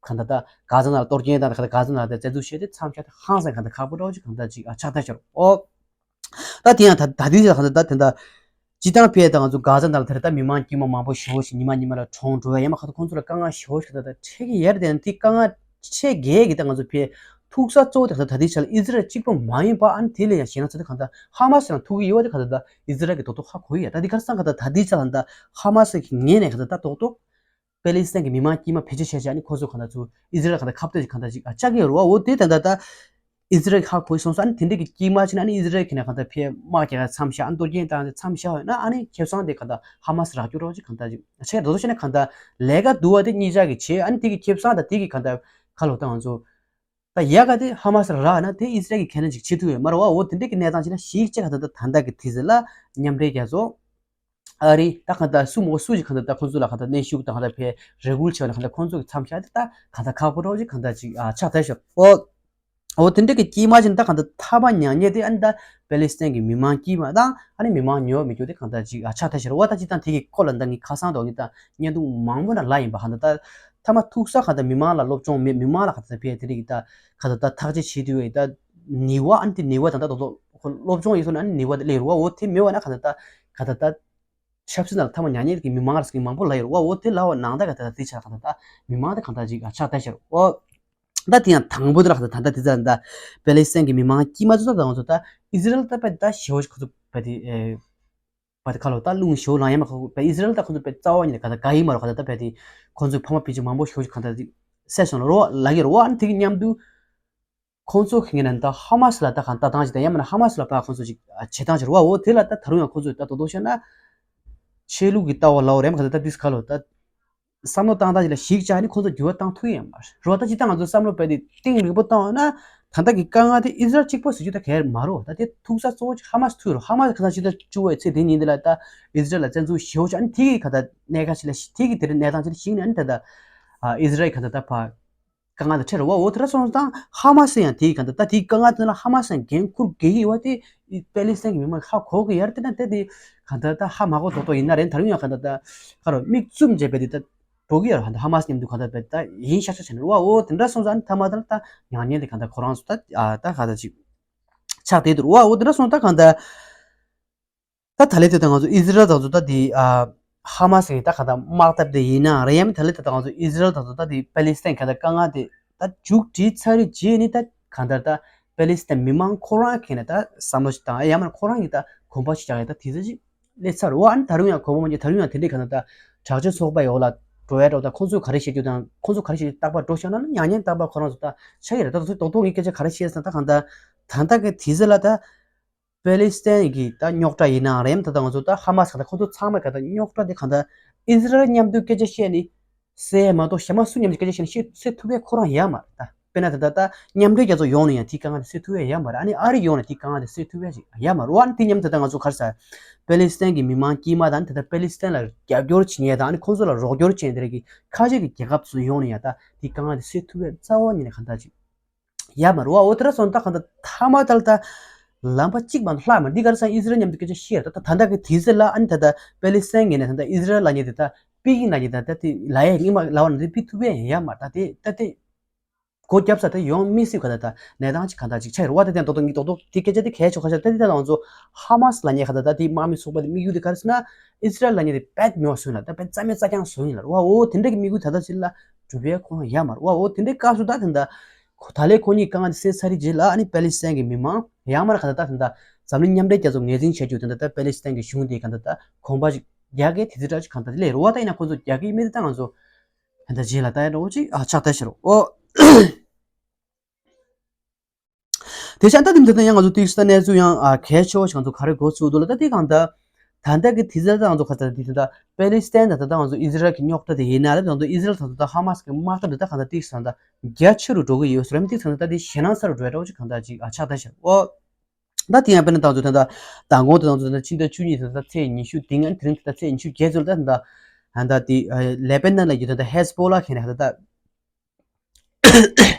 ག་ད་ད་གྷ་ཛ་ནང་ལ་གཏོར་སྐྱོན་དང་ག་ད་གྷ་ཛ་ནང་ལ་ད་བཙན་འཛུལ་བྱས་ཏེ་མཚམས་བཞག་ཏེ་ཧང་སང་ག་ད་ཁག་པོ་འདྲ་ཅིག་ག་ད་ཅིག་ཨ་ཆགས་ད་ཤག་ར་བ། ད་དེ་ཡང་ད་ད་དེ་ད་ག་ད་ད་དེ་ད་སྤྱི་བཏང་ཕེ་ད་ང་ཚོ་གྷ་ཛ་ནང་ལ་དེ་རེད་ད་མི་མང་དཀྱུས་མ་མང་པོ་ཞེ་པོ་ཞིག་ཉི་མ་ཉི་མ་ལ་གྲོངས་འགྲོ་བ་ཡང་མ་ག་ད་ཁོང་ཚོ་ལ་དཀའ་ངལ་ཞེ་པོ་ཞིག་ག་ད་ད་འཕྲད་ཀྱི་ཡོད་རེད། དེ་ཡང་དེ་དཀའ་ངལ་འཕྲད་གལ་གི་ད་ང་ཚོ་ཕེ་ཐུག་ས་གཙོ་བོ་དེ་ག་ད་ད་དེ་ཆ་ལ་ཨི་ཟི་རལ་གཅིག་པོ་མ་ཡིན་པ་ཨ་ནི་དེ་ལས་ཡང་གཞན་ན་ཚ་དེ་ག་ད་ཧ་མ་སི་ལ་ཐུག་གི་ཡོད་པ་དེ་ག་ད་ད་ཨི་ཟི་རལ་གི་རྡོག་རྡོག་ཧ་གོ་ཡི་ཡ། ད་དེ་ག་རེ་སང་ག་ད་ད་དེ་ཆ་ལ་ད་ཧ་མ་སི་གི་ངོས་ནས་ག་ད་ད་རྡོག་རྡོག་པེ་ལི་སི་ཐན་གྱི་མི་མང་དཀྱུས་མ་བེད་སྤྱོད་བྱས་བྱས་ཨ་ནི་ཁོ་ཚོ་ག་ད་ཚུར་ཨི་ཟི་རལ་ག་ད་ཁ་གཏད་ཅིག་ག་ད་ཅིག་ཨ་བཅག་གི་ཡོད་རེད་བ། འོ་དེ་ད་ད་ད་ཨི་ཟི་རལ་ཧ་གོ་སོང་ཙང་ཨ་ནི་དེ་འདྲ་གི་དཀྱུས་མ་ཅིག་ན་ཨ་ནི་ཨི་ཟི་རལ་གི་ནས་ག་ད་ཕེ་དམག་རྒྱག་མཚམས་བཞག་ཨ་ནི་གཏོར་སྐྱོན་བཏང་མཚམས་བཞག་ཡོད་ན་ཨ་ནི་ཁེ་བཟང་དེ་ག་ད་ཧ་མ་སི་རག་རྒྱུ་རོགས་ཅིག་ག་ད་ཅིག་ཆེ་རེད་དོ་ཤེ་ན་ག་ད་ལས་ཀ་སྡུག་བ་དེ་གཉིས་ཆ་གི་ཆེ་ཨ་ནི་དེ་གི་ཁེ་བཟང་དང་དེ་གི་ག་ད་ག་ལོ་ད་ང་ཚོ་ད་ཡ་ག་དེ་ཧ་མ་སི་རག་ན་དེ་ཨི་ཟི་རལ་གི་ཁེ་ན་ཅིག་བྱེད་ཐུབ་ཡོད་མ་རེད་བ། འོ་དེ་འདྲ་གི་གནས་སྟངས་ཅིག་ན་ཞིག་ཅིག་ག་ད་ད་ད་ལྟ་གི་དུས་ཚོད་ལ་མཉམ་འབྲེལ་རྒྱལ་ཚོགས་ཨ་རི་ད་གང་ལྟར་སུ་མོ་སུ་ཞིག་གང་ལྟར་ད་ཁོང་ཚོ་ལ་གང་ལྟར་གནོན་ཤུགས་དང་གང་ལྟར་ཕེ་རེ་སྐུལ་བྱས་ནས་གང་ལྟར་ཁོང་ཚོ་གི་མཚམས་བཞག་དེ་ད་གང་ལྟར་ཁག་པོ་རོགས་ཅིག་གང་ལྟར་ཅིག་ཨ་ཆགས་ཐལ་ཤག་འོ། འོ་དེ་འདྲ་གི་དཀྱུས་མ་ཅིག་ད་གང་ལྟར་ཐ་མ་མྱ་ངན་དེ་ཨ་ནི་ད་པེ་ལི་སི་ཐན་གི་མི་མང་དཀྱུས་མ་དང་ཨ་ནི་མི་མང་ཉོ་མི་རྒྱུ་དེ་གང་ལྟར་ཅིག་ཨ་ཆགས་ཐལ་ཤག་ར་བ། ད་ཅི་ད་དེ་གི་སྐོར་ལ་ད་ངས་ཁ་སང་དོག་ངས་ད་བརྙན་ཐུང་མང་པོ་ན་ལ་ཡིན་པ་གང་ལྟར་ད་ཐ་མ་ཐུག་ས་གང་ལྟར་མི་མང་ལ་སློབ་སྦྱོང་མེད་མི་མང་ལ་གང་ལྟར་ཕེ་དེ་འདྲ་གི་ད་གང་ལྟར་ད་ཐག་གཅོད་བྱེད་དུས་ད་ནི་བ་ཨ་ནི་དེ་ནི་བ་ད་ད་དོག་དོག་སློབ་སྦྱོང་ཡིན་སོང་ན་ཨ་ནི་ནི་བ་དེ་སླེབས་ར་བ། འོ་དེ་མེད་བ་ན་གང་ལྟར་ད་གང་ལྟར་ད་ཆབ་སྲིད་ནང་ལ་ཐ་མ་མྱ་ངན་གྱི་མི་མང་ར་ཟེར་མཁན་མང་པོ་ལ་ཡོད་ར་བ། འོ་དེ་ལ་བ་ནང་ད་ག་ད་དེ་ཆ་ག་ད་ད་མི་མང་དེ་གང་ལྟར་ཅིག་ཨ་ཆགས་ད་ཤར་འོ། ད་དེ་ཡང་དང་པོ་དེ་ལ་ག་ད་ད་ད་དེ་ཚ་ད་པེ་ལི་སི་ཐན་གྱི་མི་མང་དཀྱུས་མ་ཚོ་ད་ང་ཚོ་ད་ཨི་ཟི་རལ་ད་པ་ད་ཞེ་བོ་ཞིག་ཁོ་ཚོ་པ་དེ་ཨེ་པ་དེ་ཁ་ལོ་ད་རླུང་ཞེ་བོ་ལངས་ཡ་མ་ཁོ་པ་ཨི་ཟི་རལ་ད་ཁོ་ཚོ་པ་རྩ་བ་ཉིད་ནས་ག་ད་ག་ཡིན་མ་རོ་ག་ད་ད་པ་དེ་ཁོ་ཚོའི་ཕ་མ་སྤུན་མཆེད་མང་པོ་ཞེ་བོ་ཞིག་ག་ད་དེ་བསད་སོང་ལ་རོ་ལ་གི་རོ་ཨ་ནི་དེ་གི་མཉམ་དུ། ཁོང་ཚོ་གི་ངོས་ནས་ད་ཧ་མ་སི་ལ་ད་གང་ལྟ་སྟངས་ཅིག་དང་ཡང་མིན་ན་ཧ་མ་སི་ལ་ཕར་ཁོང་ཚོ་ཅིག་བྱེད་སྟངས་ཅིག་རེད་བ། འོ་དེ་ལ་ད་ད་རུང་ཡང་ཁོང་ཚོས་ད་དོ་དོ་བཤད་ན་ཆོས་ལུགས་ཀྱི་ལྟ་བ་ལའོ་རེམ་ག་ད་ད་དིས་ཁ་ལོ་ད་བསམ་བློ་བཏང་སྟངས་ཅིག་ལ་གཞིགས་བྱས་ནས་ཁོང་ཚོ་འགྱུར་བ་བཏང་ཐུབ་ཡོད་མ་རེད་བ། ད་ཅི་ད་ང་ཚོ་བསམ་བློ་བས་ཏེ་གཏིང་རིང་པོ་བཏང་ཡོད་ན་ད་ལྟ་གི་དཀའ་ངལ་དེ་ཨི་ཟི་རལ་གཅིག་པོ་ཟེར་རྒྱུ་ད་གལ་མ་རེད་བ། ད་དེ་ཐུག་ས་གཙོ་བོ་ཅིག་ཧ་མ་སི་ཐུག་ཡོད་རེད། ཧ་མ་སི་ག་ད་ཅི་ད་བཅུ་པའི་ཚེས་དེ་ཉིན་དེ་ལ་ད་ཨི་ཟི་རལ་ལ་བཙན་འཛུལ་ཞེ་བོ་ཅིག་ཨ་ནི་དེ་གི་ག་ད་གནད་འགག་ཅིག་ལ་དེ་གི་དེ་རིང་གནས་སྟངས་ཅིག་ལ་གཞིགས་ནས་ཨ་ནི་ད་ད་ཨི་ཟི་རལ་ག་ད་ད་ཕར། དཀའ་ངལ་དེ་འཕྲད་རེད་བ། འོ་དེ་འདྲ་སོང་ཙང་ཧ་མ་སི་ཡང་དེའི་ག་འདྲ་ད་དེའི་དཀའ་ངལ་དེ་ལ་ཧ་མ་སི་ཡང་འགན་འཁུར་དགོས་ཀྱི་ཡོད་བ། དེ་པེ་ལི་སི་ཐན་གྱི་མི་མང་ཧ་གོ་གི་ཡོད་རེད། དེ་ན་དེ་དེ་ག་འདྲ་ད་ཧ་མ་གོ་མདོག་མདོག་ཡིན་ན་རེད། ད་རུང་ཡང་ག་འདྲ་ད་ག་རུ་མིག་བཙུམ་བྱས་པའི་དེ་ད་འགྲོ་གི་ཡོད་རེད། ཧ་མ་སི་མཉམ་དུ་ག་འདྲ་བས་ད་ཡིན་ཤག་ཤག་བྱས་ནས་རེད་བ། འོ་དེ་འདྲ་སོང་ཙང་ཐ་མ་དེ་ལ་ད་མྱ་ངན་དེ་ག་འདྲ་ཁོ་རང་ཚོ་ད་ད་ག་འདྲ་ཅིག་ཆགས་བསྡད་འདུག་རེད་བ། འོ་དེ་འདྲ་སོང་ད་ག་འདྲ། ད་ད་ལན་དེ་ད་ང་ཚོ་ཨི་ཟི་རལ་དང་ཚོ་ད་དེ་ཨ་ཧ་མ་སི་གི་ད་ག་ད་དམག་འཐབ་དེ་ཡིན་ན་རེད། ཡང་མིན་ད་ལན་དེ་ད་ང་ཚོ་ཨི་ཟི་རལ་དང་ཚོ་ད་དེ་པེ་ལི་སི་ཐན་ག་ད་དཀའ་ངལ་དེ་ད་མཇུག་སྒྲིལ་ཚར་རེད་རྗེས་ནི་ད་ག་ད་ད་པེ་ལི་སི་ཐན་མི་མང་ཁོ་རང་གི་ནས་ད་བསམ་བློ་ཞིག་དང་ཡང་མིན་ཁོ་རང་གི་ད་གོམ་པ་ཞིག་རྒྱག་ཡ་ད་དེ་ཚོ་ཞིག་སླེབས་ཚར་རེད་བ། ཨ་ནི་ད་རུང་ཡང་གོམ་པ་མ་རྒྱག་ད་རུང་ཡང་དེ་འདྲའི་ག་ད་ད་དྲག་སྤྱོད་ཚོགས་པ་ཡོག་ལ་འགྲོ་ཡ་འགྲོ་ད་ཁོང་ཚོས་ག་རེ་བཤད་རྒྱུ་དང་ཁོང་ཚོ་ག་རེ་བཤད་རྒྱུ་རྟག་པར་འགྲོ་ཤག་ན་ན་མྱ་ངན་རྟག་པར་ཁོ་རང་ཚོ་ད་ཆགས་ཀྱི་རེད། ད་དོ་ཚོ་དོ་དོ་ངའི་སྐད་ཆ་ག་རེ་བཤད་ཟེར་ན་ད་ག་ད་ད་ད་གི་དེ་ཚོ་ལ་ད། པེ་ལི་སི་ཐན་གྱི་ད་རྙོག་དྲ་ཡིན་ནའང་རེད། ད་ལྟ་ང་ཚོ་ད་ཧ་མ་སི་ག་ད་ཁོ་ཚོ་ཚང་མས་ག་ད་རྙོག་དྲ་དེ་ག་ད་ཨི་ཟི་རལ་མཉམ་དུ་སྐད་ཆ་བཤད་ནི་སེལ་མ་གཏོགས་གཞན་མ་སུ་མཉམ་དུ་སྐད་ཆ་བཤད་ནི་སེལ་ཐུབ་པའི་ཁོ་རང་ཡོད་མ་རེད། ད་དཔེར་ན་ད་ད་ད་མཉམ་འབྲེལ་རྒྱལ་ཚོགས་ཡོང་ནས་ཡང་དེའི་དཀའ་ངལ་དེ་སེལ་ཐུབ་པའི་ཡོད་མ་རེད། ཨ་ནི་ཨ་རི་ཡོང་ནས་དེའི་དཀའ་ངལ་དེ་སེལ་ཐུབ་པའི་ཞིག་ཡོད་མ་རེད། ཨ་ནི་དེ་མཉམ་དུ་ད་ལྟ་ང་ཚོ་ག་རེ་ཟ་པེ་ལི་སི་ཐན་གྱི་མི་མང་དཀྱུས་མ་དང་ད་ལྟ་པེ་ལི་སི་ཐན་ལ་རྒྱབ་སྐྱོར་བྱེད་མཁན་དང་ཨ་ནི་ཁོང་ཚོ་ལ་རོགས་སྐྱོར་བྱེད་མཁན་དེ་རིགས་ཀྱི་ཁ་ཤས་ཀྱི་རྒྱལ་ཁབ་ཚོ་ཡོང་ནས་ཡང་ད་དེའི་དཀའ་ངལ་དེ་སེལ་ཐུབ་པའི་རྩ་བ་ཉིད་ནས་ག་ད་ཅིག་ཡ་མ་རུ་བ། འོ་དེ་འདྲ་སོང་ད་གང་ལྟར་ཐ་མ་དལ་ད་ལམ་པ་གཅིག་མ་གཏོགས་ལྷག་མ་འདི་ག་རེ་ཟེར་ན་ཨི་ཟི་རལ་མཉམ་དུ་སྐད་ཆ་བཤད་ད་ད་ད་ལྟ་གི་དུས་ཚོད་ལ་ཨ་ནི་ད་ལྟ་པེ་ལི་སི་ཐན་ངོས་ནས་ད་ལྟ་ཨི་ཟི་རལ་ལབ་མཁན་དེ་ད་ཕུད་ཀྱི་ན་གི་ད་ད་དེ་ལ་ཡ་ངི་མ་ལ་བ་ན་དེ་ཕུད་ཐུབ་པས་ཡ་མ་ད་དེ་ད་དེ་སྒོ་བརྒྱབ་ས་ད་ཡོང་མི་སྲིད་ག་ད་ད་གནས་སྟངས་ཅིག་གང་ད་ཅིག་ཆགས་རུ་བ། ད་དེ་རྡོག་རྡོག་ངི་རྡོག་རྡོག་དེ་སྐད་ཆ་དེ་གལ་ཆོག་ཁ་ཤ་ད་དེ་ད་ང་ཚོ་ཧ་མ་སི་ལབ་མཁན་ག་ད་ད་དེ་དམག་མི་ཚོགས་པ་དེ་དམིགས་ཡུལ་དེ་ག་རེ་ཟེར་ན་ཨི་ཟི་རལ་ལབ་མཁན་དེ་དཔེ་མི་བ་བཟོ་ཡིན་ལ་ད་དཔེ་རྩ་མེད་རྩ་རྐྱང་བཟོ་ཡིན་ལ་རུ་བ། འོ་དེ་འདྲ་གི་དམིགས་ཡུལ་ད་ད་ཅིག་ལ་གྲུབ་པའི་ཁོ་རང་ཡ་མ་རུ་བ། འོ་དེ་འདྲའི་སྐབས་སུ་ད་དེ་འདྲ་ཁོ་ད་ལས་ཁོ་གཉིས་དཀའ་ངལ་དེ་སེལ་ཚར་རེད་རྗེས་ལ་ཨ་ནི་པེ་ལི་སི་ཐན་གྱི་མི་མང་ཡང་མ་ར་ག་ད་ད་དེ་འདྲ་འཛམ་གླིང་མཉམ་འབྲེལ་རྒྱལ་ཚོགས་ངོས་འཛིན་བྱེད་རྒྱུ་དེ་འདྲ་ད་པེ་ལི་སི་ཐན་གྱི་གཞུང་དེ་ག་ད་ད་གོམ་པ་ཞིག་རྒྱག་གི་དེ་ཚོ་འདྲ་ཅིག་ག་ད་ལས་རུ་བ། ད་ཡིན་ན་ཁོ་ཚོ་རྒྱག་གི་མེད་དེ་ད་ང་ཚོ་ད་འདྲ་རྗེས་ལ་ད་ཡ་འདྲ་བོ་ཅིག་ཨ་ཆགས་ད་ཤི་རུ་འོ། དེ་ཆ་ད་དེ་འདྲ་ད་ཡང་ང་ཚོ་ཏིག་ས་གནས་ཚུལ་ཡང་ཨ་གལ་ཆེ་བ་ཞིག་ང་ཚོ་ག་རེ་འགོ་ཚུགས་འདུག་ལ་ད་དེ་གང་ད། ད་ལྟ་གི་དུས་ཚོད་ད་ང་ཚོ་ག་ཚོད་དེ་ད་པེ་ལི་སི་ཐན་དང་ད་ལྟ་ང་ཚོ་ཨི་ཟི་རལ་གྱི་རྙོག་དྲ་དེ་ཡིན་ན་ལབ། ད་ང་ཚོ་ཨི་ཟི་རལ་དང་ད་ལྟ་ཧ་མ་སི་གི་དམག་འཐབ་དེ་ད་གང་ལྟར་ཏིག་ཙམ་ད་རྒྱ་ཆེ་རུ་འགྲོ་གི་ཡོད་ཟེར་རམ། ཏིག་ཙམ་ད་ད་དེ་ཞེད་སྣང་ཚ་རུ་འགྲོ་ཡ་འདྲ་བོ་ཅིག་གང་ལྟར་ཅིག་ཨ་ཆགས་ད་ཤག་ཨོ། ད་དེ་ཡང་དཔེར་ན་ད་ང་ཚོ་ད་ལྟ་མདང་དགོང་དུ་ད་ང་ཚོ་ད་ལྟ་ཕྱི་ཟླ་བཅུ་གཉིས་ད་ལྟ་ཚེས་ཉི་ཤུ་དེ་སྔ་དེ་རིང་ད་ལྟ་ཚེས་ཉི་ཤུ་བརྒྱད་ཚོད་ལ་ད་ལྟ་ད་ལྟ་དེ་ལེ་པེ་ནན་ལ་ཡོད་ད་ལྟ་ཧེ་ཟ་བྷོ་ལ་ཁེ་ནས་ད་ལྟ་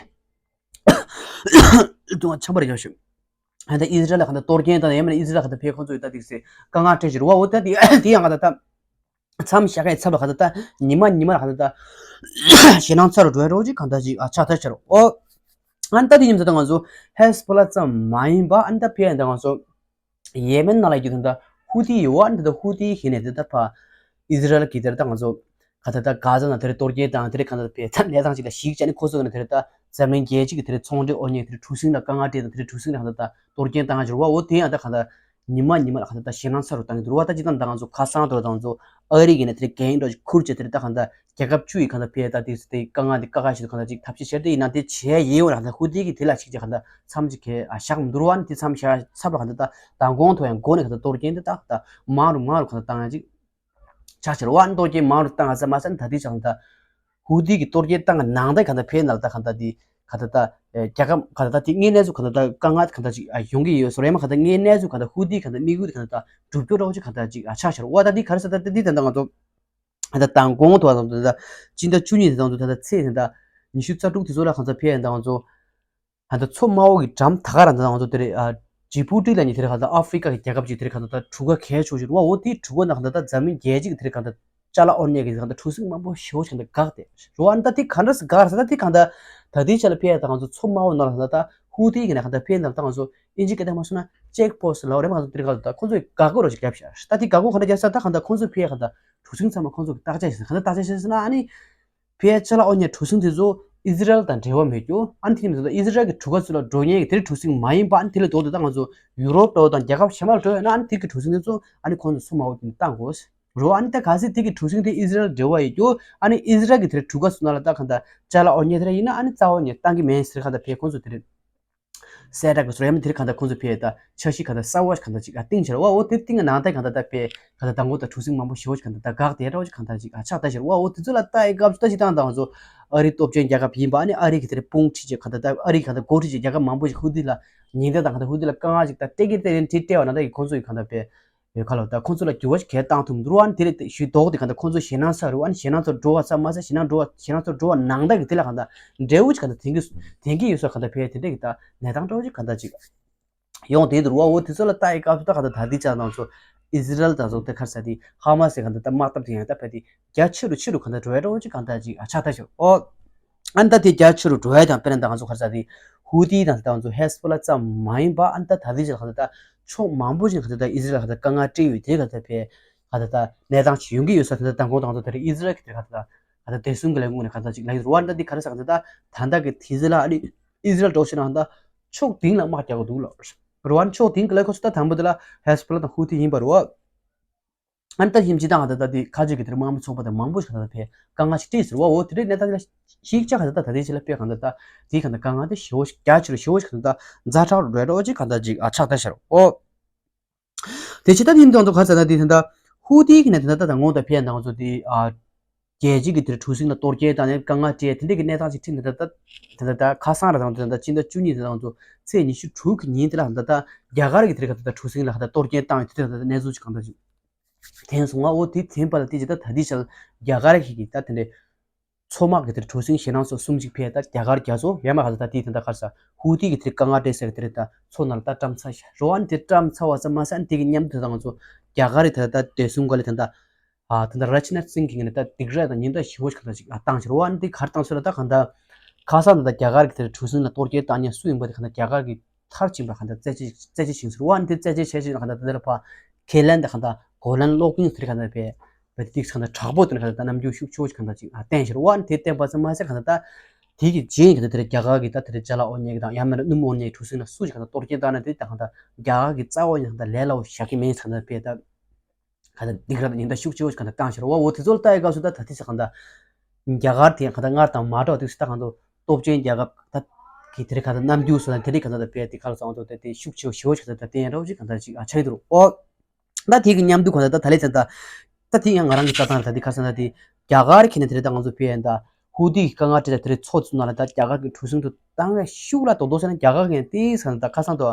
ལྟུང་བ་ཆམ་པ་རེ་རྒྱབ་ཤོག་ད་ལྟ་ཨི་ཟི་རལ་ལ་ད་ལྟ་གཏོར་སྐྱོན་དང་ཡང་མིན་ན་ཨི་ཟི་རལ་ད་ལྟ་ཕེ་ཁོང་ཚོ་ཡོད་ད་ཏིག་སེ་དཀའ་ངལ་འཕྲད་ཤོག་རུ་བ། འོ་ད་དེ་དེ་ཡང་ང་ད་ད། མཚམས་བཞག་ཡ་ཚབ་ལ་ག་ད་ལྟ་ཉི་མ་ཉི་མ་ལ་ག་ད་ལྟ་ཞེད་སྣང་ཚ་རུ་འགྲོ་ཡ་འདྲ་བོ་ཅིག་གང་ལྟར་ཅིག་ཨ་ཆགས་ཐལ་ཆགས་རོ། ཨོ། ཨ་ནི་ད་དེ་ཉིན་ད་ལྟ་ང་ཚོ་ཧེ་ཟ་བྷོ་ལ་ཙམ་མ་ཡིན་པ་ཨ་ནི་ད་ཕེ་ཡ་ད་ང་ཚོ་ཡེ་མེན་ནང་ལ་ཡོད་ད་ལྟ་ཧུ་ཐི་ཡོད། ཨ་ནི་ད་ལྟ་ཧུ་ཐི་ཁེ་ནས་ད་ལྟ་ཕ་ཨི་ཟི་རལ་གྱི་དེར་ད་ང་ཚོ་ག་ད་ལྟ་གྷ་ཛ་ནང་དེར་གཏོར་སྐྱོན་དང་དེར་གང་ལྟར་ཕེ་ད་གནས་སྟངས་ཅིག་ལ་གཞིགས་བྱས་ནས་ཁོ་ཚོ་གི་ནང་དེར་ད་འཛམ་གླིང་རྒྱལ་སྤྱི་གི་དེར་ཚོང་འབྲེལ་ཨོ་ཉེ་དེར་གྲུ་གཟིངས་ལ་དཀའ་ངལ་སྤྲད་དང་དེར་གྲུ་གཟིངས་ལ་གང་ལྟར་ད་གཏོར་སྐྱོན་བཏང་ཡ་ཅིག་རེད་བ། འོ་དེ་ཡང་ད་གང་ལྟར། ཉི་མ་ཉི་མ་ལ་གང་ལྟར་ད་ཞེད་སྣང་ཚ་རུ་བཏང་གི་འདུག་བ། ད་སྤྱིར་བཏང་ད་ང་ཚོ་ཁ་སང་དུ་ད་ང་ཚོ་ཨ་རི་གི་ནས་དེ་འགན་འགྲོ་ཅིག་ཁུར་བྱས་དེ་ད་གང་ལྟར་རྒྱལ་ཁབ་བཅུ་ཡི་གང་ལྟར་ཕེ་ད་དེ་དེ་དཀའ་ངལ་དེ་དཀའ་ཁག་ཞིག་ཏུ་གང་ལྟར་ཅིག་ཐབས་ཤེས་བྱས་ཏེ་ཡིན་ན་དེ་བྱས་ཡིན་འོ་ན་གང་ལྟར་ཧུ་ཐི་གི་དེ་ལ་ཞིག་ཅིག་གང་ལྟར་མཚམས་ཅིག་གས་ཨ་བཞག་མི་འདུག་བ། ཨ་ནི་དེ་མཚམས་བཞག་ཚབ་ལ་གང་ལྟར་ད་མདང་དགོང་ཐོག་ཡང་འགོ་ནས་གང་ལྟར་གཏོར་སྐྱོན་དེ་ད་གང་ལྟར་མང་རུ་མང་རུ་གང་ལྟར་བཏང་ཡ་ཅིག་ཆགས་ཕྱིར་བ། ཨ་ནི་གཏོར་སྐྱོན་མང་རུ་བཏང་ས་མ་ཟད་ད་ལྟའི་ཆ་ལ་ད་ཧུ་ཐི་གི་གཏོར་སྐྱོན་བཏང་གི་ནང་ད་གང་ལྟར་ཕེ་ནང་ལ་ད་གང་ལྟར་དེ་གང་ལྟར་ད་རྒྱལ་ཁབ་གང་ལྟར་ད་དེ་དངོས་གནས་སུ་གང་ལྟར་ད་དཀའ་ངལ་གང་ལྟར་ཅིག་ཡོང་གི་ཡོད་ཟེར་ཡ་མ་གང་ལྟར་དངོས་གནས་སུ་གང་ལྟར་ཧུ་ཐི་གང་ལྟར་དམིགས་ཡུལ་དེ་གང་ལྟར་ད་སྒྲུབ་སྐྱོར་འདྲ་བོ་ཅིག་གང་ལྟར་ཅིག་ཆགས་ཕྱིར་བ། ད་དེ་ག་རེ་ཟེར་ད་དེ་ད་ལྟ་ང་ཚོ་ད་ལྟ་མདང་དགོང་དུ་བ་དང་ད་ལྟ་སྤྱི་ཟླ་བཅུ་གཉིས་དེ་དང་དུ་ད་ལྟ་ཚེས་ད་ལྟ་ཉི་ཤུ་རྩ་དྲུག་དེ་ཚོ་ལ་གང་ལྟར་ཕེ་ཡ་ད་ང་ཚོ། ད་ལྟ་མཚོ་དམར་པོ་གི་འགྲམ་ད་ག་རང་ད་ང་ཚོ་དེ་རེད་ཨ། ཇི་བྷུ་ཏི་ལབ་མཁན་དེ་རེད་གང་ལྟར་ཨ་ཧྥི་རི་ཀ་གི་རྒྱལ་ཁབ་ཅིག་དེ་རེད་གང་ལྟར་ད་གྲུ་ཁ་གས་ཆོག་ཅིག་རེད་བ། འོ་དེའི་གྲུ་ཁ་ནང་གང་ལྟར་ད་འཛམ་གླིང་རྒྱལ་སྤྱི་གི་དེ་རེད་གང་ལྟར་ཅ་ལག་དབོར་མཁན་གི་གང་ལྟར་གྲུ་གཟིངས་མང་པོ་ཞེ་པོ་ཅིག་གང་ལྟར་འགག་སྟེ་རེད་བ། ཨ་ནི་ད་དེ་ག་འདྲ་སེ་འགག་རེད་ཟེར་ད་དེ་གང་ལྟར་ད་ལྟའི་ཆ་ལ་ཕེ་ཡ་ད་ང་ཚོ་མཚོ་དམར་པོ་ནང་ལ་གང་ལྟར་ད་ཧུ་ཐི་གི་ནས་གང་ལྟར་ཕེ་ཡ་ནང་ད་ང་ཚོ་ཨིན་ཇི་སྐད་དང་མ་སོང་ན་ཅེག་པོ་སི་ལབ་རེད་མ་གང་ལྟར་དེ་རེད་གང་ལྟར་ད་ཁོང་ཚོས་འགག་སྒོ་རོ་ཅིག་བརྒྱབ་ཤག་ད་དེ་འགག་སྒོ་གང་འདྲ་བརྒྱབ་ས་ད་གང་ལྟར་ཁོང་ཚོས་ཕེ་ཡ་གང་ལྟར་གྲུ་གཟིངས་ཚང་མ་ཁོང་ཚོ་གི་བརྟག་དཔྱད་བྱས་ཟིན་གང་ལྟར་བརྟག་དཔྱད་བྱས་ཟིན་ན་ཨ་ནི། ཕེ་ཡ་ཅ་ལག་དབོར་མཁན་གྲུ་གཟིངས་དེ་ཚོ་ཨི་ཟི་རལ་དང་འབྲེལ་བ་མེད་རྒྱུ། ཨ་ནི་དེ་ནི་མི་ཚོ་ད་ཨི་ཟི་རལ་གྱི་གྲུ་ཁ་ཚོ་ལ་འགྲོ་མཁན་གྱི་དེ་རིང་གྲུ་གཟིངས་མ་ཡིན་པ། ཨ་ནི་དེ་ལས་ལྡོག་ཏུ་ད་ང་ཚོ་ཡུ་རོབ་འདྲ་བོ་དང་རྒྱལ་ཁབ་གཞན་པ་ལ་འགྲོ་ཡོད་ན་ཨ་ནི་དེ་གི་གྲུ་གཟིངས་དེ་ཚོ་ཨ་ནི་ཁོང་ཚོ་མཚོ་དམར་པོ་དེ་ནས་བཏང་དགོས་རོ། ཨ་ནི་ད་གལ་སྲིད་དེ་གི་གྲུ་གཟིངས་དེ་ཨི་ཟི་རལ་འབྲེལ་བ་ཡོད་རྒྱུ། ཨ་ནི་ཨི་ཟི་རལ་གྱི་དེ་རིང་གྲུ་ཁ་ཚོ་ནང་ལ་ད་གང་ལྟར་ཅ་ལག་དབོར་མཁན་དེ་འདྲ་ཡིན་ན་ཨ་ནི་རྩ་བ་ནས་བཏང་གི་མེད་ཟེར་གང་ལྟར་ཕེ་ཁོང་ཚོ་དེ་རིང་གསལ་བསྒྲགས་ཀྱི་སོ་ཡ་མ་དེ་རིང་གང་ལྟར་ཁོང་ཚོ་ཕེ་ད་འཆར་གཞི་གང་ལྟར་གསར་བ་གང་ལྟར་ཅིག་ཨ་བཏིང་ཕྱིར་བ། འོ་དེ་བཏིང་གི་ནང་ད་གང་ལྟར་ད་ཕེ་གང་ལྟར་མདང་དགོང་ད་གྲུ་གཟིངས་མང་པོ་ཞེ་པོ་ཅིག་གང་ལྟར་ད་འགག་དེ་འདྲ་བོ་ཅིག་གང་ལྟར་ཅིག་ཨ་ཆགས་ད་ཕྱིར་བ། འོ་དེ་ཚོ་ལ་ལྟ་ཡི་སྐབས་སུ་ད་ཅིག་ད་ང་ཚོ་ཨ་རིའི་སྟོབས་ཆེན་རྒྱལ་ཁབ་ཡིན་པ། ཨ་ནི་ཨ་རི་གི་དེ་རིང་དཔུང་ཁྲིད་ཅིག་གང་ལྟར་ད་ཨ་རི་གང་ལྟར་འགོ་ཁྲིད་ཅིག་རྒྱལ་ཁབ་མང་པོ་ཞིག་ཧུ་ཐི་ལ་ཉེན་བརྡ་དང་གང་ལྟར་ཧུ་ཐི་ལ་དཀའ་ངལ་ཅིག་ད་སྤྲད་ཀྱི་སྤྲད་ནས་དེ་སྤྲད་པ་ན་ད་ཡི་ཁོང་ཚོ་ཡི་གང་ལྟར་ཕེ་ཡོད་ཁ་ལོ་ད་ཁོང་ཚོ་ལ་འགྱུར་བ་ཞིག་གང་ལྟར་བཏང་ཐུབ་མི་འདུག་རུ་བ། ཨ་ནི་དེ་ལས་ཞུས་ལྡོག་དེ་གང་ལྟར་ཁོང་ཚོ་ཞེད་སྣང་ཚ་རུ་བ། ཨ་ནི་ཞེད་སྣང་ཚ་འགྲོ་བ་ཙམ་མ་ཟད་ཞེད་སྣང་འགྲོ་བ་ཞེད་སྣང་ཚ་འགྲོ་བ་ནང་ལྟར་གྱི་དེ་ལ་གང་ལྟར་འབྲས་བུ་ཅིག་གང་ལྟར་དེང་གི་དེང་གི་ཡོད་ས་གང་ལྟར་ཕེ་དེ་འདྲ་གི་ད་གནས་སྟངས་འདྲ་བོ་ཅིག་གང་ལྟར་ཅིག་ཡོང་དེ་འདུག་རུ་བ། འོ་དེ་ཚོ་ལ་ལྟ་ཡི་སྐབས་སུ་ད་གང་ལྟར་ད་ལྟའི་ཆ་ནང་ཚོ་ཨི་ཟི་རལ་དང་ཚོ་དེ་གར་ས་དེ་ཧ་མ་སི་གང་ལྟར་ད་དམག་འཐབ་དེ་ཡང་ད་ཕེ་དེ་རྒྱ་ཆེ་རུ་ཆེ་རུ་གང་ལྟར་འགྲོ་བའི་འདྲ་བོ་ཅིག་གང་ལྟར་ཅིག་ཨ་ཆགས་ད་ཞོག་ཨོ། ཨ་ནི་ད་དེ་རྒྱ་ཆེ་རུ་འགྲོ་ཡ་དང་དཔེར་ན་ད་ང་ཚོ་ག་རེ་ཟེར་དེ་ཧུ་ཐི་དང་ད་ང་ཚོ་ཧེ་ཟ་བྷོ་ལ་ཙམ་མ་ཡིན་པ། ཨ་ནི་ད་ད་ལྟའི་ཆར་ག་ད་ད་ཕྱོགས་མང་པོ་ཞིག་ག་ད་ད་ཨི་ཟི་རལ་ག་ད་དཀའ་ངལ་སྤྲད་ཡོད་དེ་ག་ད་ཕེ་ག་ད་ད་གནས་སྟངས་ཤིག་ཡོང་གི་ཡོད་ས། ད་ད་དང་པོ་དང་ད་ད་ཨི་ཟི་རལ་གི་དེ་ག་ད་ད་ག་ད་བདེ་སྲུང་གི་ལས་ཁུངས་ནས་ག་ད་ཅིག་ལབ་ཡོད་རེད་བ། ད་འདི་ག་རེ་ཟེར་ག་ད་ད་ད་ད་གི་དེ་ཟི་ལ་ཨ་ནི་ཨི་ཟི་རལ་འགྲོ་ཕྱིར་ན་ད་ཕྱོགས་གཏིང་ལ་དམག་རྒྱག་གི་འདུག་ལབ་རེད་བ། ཕྱོགས་གཏིང་གི་ལས་ཁུངས་སུ་ད་དང་པོ་དེ་ལ་ཧེ་ཟ་བྷོ་ལ་དང་ཧུ་ཐི་ཡིན་པ་རེད་བ། ཨ་ནི་ད་ཧིམ་ཇི་དང་ད་ད་དེ་ཁ་ཅིག་གི་དེར་དམག་མི་ཚོགས་པ་དང་མང་པོ་ཞིག་ད་ད་ཕེ་དཀའ་ངལ་ཞིག་འཕྲད་ཟེར་བ། འོ་དེ་འདྲའི་གནས་སྟངས་དེ་ལ་ཤིག་ཆ་ག་ད་ད་ད་དེ་ཆེ་ལ་ཕེ་གང་ད་ད་དེ་གང་ད་དཀའ་ངལ་དེ་ཞེ་བོ་ཞིག་རྒྱ་ཆེ་རུ་ཞེ་བོ་ཞིག་གང་ད་ཛ་དྲག་རུ་འགྲོ་ཡ་འདྲ་བོ་ཅིག་གང་ད་ཅིག་ཨ་ཆགས་ད་ཤར། འོ་དེ་ཆེ་ད་ཧིམ་དང་ཚོ་ག་ས་ད་དེ་ད་ད་ཧུ་ཐི་གི་ནས་ད་ད་ད་ངོ་ད་ཕེ་ཡ་ད་ང་ཚོ་དེ་ཨ་རྒྱལ་སྤྱི་གི་དེར་གྲུ་གཟིངས་ལ་གཏོར་སྐྱོན་བཏང་ནས་དཀའ་ངལ་སྤྲད་དེ་འདྲའི་གི་གནས་སྟངས་ཅིག་འཕྲད་ནས་ད་ད་ད་ད་ཁ་སང་ར་དང་ད་ད་སྤྱི་ཟླ་བཅུ་གཉིས་ད་ད་ང་ཚོ་ཚེས་ཉི་ཤུ་དྲུག་གི་ཉིན་དེ་ལ་ད་ད་རྒྱ་གར་གི་དེར་ག་ད་ད་གྲུ་གཟིངས་ལ་ག་ད་གཏོར་སྐྱོན་བཏང་ཡོད་དེ་ད་ད་གནས་ཚུལ་ཅིག་གང་ད་ཅིག་དེང་སོང་ང་། འོ་དེ་དེང་པ་ལ་དེ་ཅི་ད་ད་དེ་ཆ་ལ་རྒྱ་གར་གི་གི་ད་དེ་འདྲའི་མཚོ་དམག་གི་དེར་གྲུ་གཟིངས་ཞེད་སྣང་ཚོ་གསུམ་ཅིག་ཕེ་ད་རྒྱ་གར་རྒྱ་མཚོ་ཡ་མ་ག་ད་ད་དེ་དེ་འདྲ་གར་ས་ཧུ་ཐི་གི་དེར་དཀའ་ངལ་སྤྲད་ས་གི་དེར་ད་མཚོ་ནང་ལ་ད་བཀྲམ་ཚར་ཤག་རོ། ཨ་ནི་དེ་བཀྲམ་ཚར་བ་ཙམ་མ་ཟད་ཨ་ནི་དེ་གི་མཉམ་དུ་ད་ང་ཚོ་རྒྱ་གར་རི་ད་ད་བདེ་སྲུང་ག་ལ་དེ་ད་ཨ་དེ་ད་ར་ཇི་ནཱཐ་སིང་གི་ངོས་ནས་ད་སྡིགས་ར་དང་ཉེན་བརྡ་ཞེ་བོ་ཞིག་ག་ད་ཅིག་ཨ་བཏང་ཤག་རོ། ཨ་ནི་དེ་གར་བཏང་ཤག་ལ་ད་ག་ད་ཁ་སང་ད་ད་རྒྱ་གར་གི་དེར་གྲུ་གཟིངས་ལ་གཏོར་སྐྱོན་བཏང་མཁན་སུ་ཡིན་པ་དེ་ག་ད་རྒྱ་གར་གི་མཐར་ཕྱིན་པ་གང་ལྟར་རྩད་གཅོད་རྩད་གཅོད་བྱེད་ཟེར་བ། ཨ་ནི་དེ་རྩད་གཅོད་བྱས་ཞིག་གང་ལྟར་དེ་ལ་ཕ་ཁེ་ལན་དེ་གང་ལྟར་གོ་ལན་སློག་གིན་ཟེར་གང་ལྟར་ཕེ་བེ་ཏིག་གང་ལྟར་དྲག་པོ་དེ་གང་ལྟར་ད་རྣམ་འགྱུར་ཤུགས་ཆེ་བོ་ཞིག་གང་ལྟར་ཅིག་ཨ་བསྟན་ཟེར་བ། ཨ་ནི་དེ་བསྟན་པ་ཙམ་མ་ཟད་གང་ལྟར་ད་དེ་གི་རྗེས་གང་ལྟར་དེ་རྒྱ་གར་གི་ད་དེ་རྒྱ་ལ་ཨོ་ཉེ་གི་དང་ཡང་མིན་ན་སྣུམ་ཨོ་ཉེ་གྲུ་གཟིངས་ལ་སུ་ཞིག་གང་ལྟར་གཏོར་སྐྱོན་བཏང་ན་དེ་ད་གང་ལྟར་རྒྱ་གར་གི་རྩ་བ་ཉིད་གང་ལྟར་ལས་སླ་བོ་བཞག་གི་མེད་ཟེར་གང་ལྟར་ཕེ་ད། ག་ད་སྡིགས་ར་དང་ཉེན་བརྡ་ཤུགས་ཆེ་བོ་ཞིག་ག་ད་བཏང་ཤར་བ། འོ་དེ་ཚོ་ལ་ལྟ་ཡི་སྐབས་སུ་ད་ད་དེ་ཚོ་ག་ད་རྒྱ་གར་དེ་ག་ད་སྔར་དང་མ་འདྲ་བ་དེ་ཚོ་ད་ག་ད་སྟོབས་ཆེན་རྒྱལ་ཁབ་ད་གི་དེ་རིགས་ག་ད་རྣམ་འགྱུར་སོགས་ལ་དེ་རིགས་ག་ད་ད་དཔེ་དེ་ག་ལ་སོང་དུ་དེ་དེ་ཤུགས་ཆེ་བོ་ཞེ་བོ་ཞིག་ག་ད་ད་བསྟན་རོགས་ཞིག་ག་ད་ཅིག་ཨ་ཆགས་ཡི་འདུག་རོ། ཨོ། ད་དེ་གི་མཉམ་དུ་གང་ལྟར་ད་ད་ལས་ཙང་ད་ད་དེ་ཡང་ང་རང་གི་ལྟ་སྟངས་ད་དེ་ཁ་སང་ད་དེ་རྒྱ་གར་ཁྱེད་ནས་དེ་རེད། ད་ང་ཚོ་ཕེ་ཡན་ད་ཧུ་ཏི་གི་དཀའ་ངལ་འཕྲད་ད་དེ་རེད། ཚོགས་ཚུད་ན་ལ་ད་རྒྱ་གར་གི་གྲུ་གཟིངས་དུ་བཏང་ཡ་ཤུགས་ལ་དོག་དོག་བྱས་ན་རྒྱ་གར་གི་ཡང་ཏིས་གང་ལྟར་ཁ་སང་ད་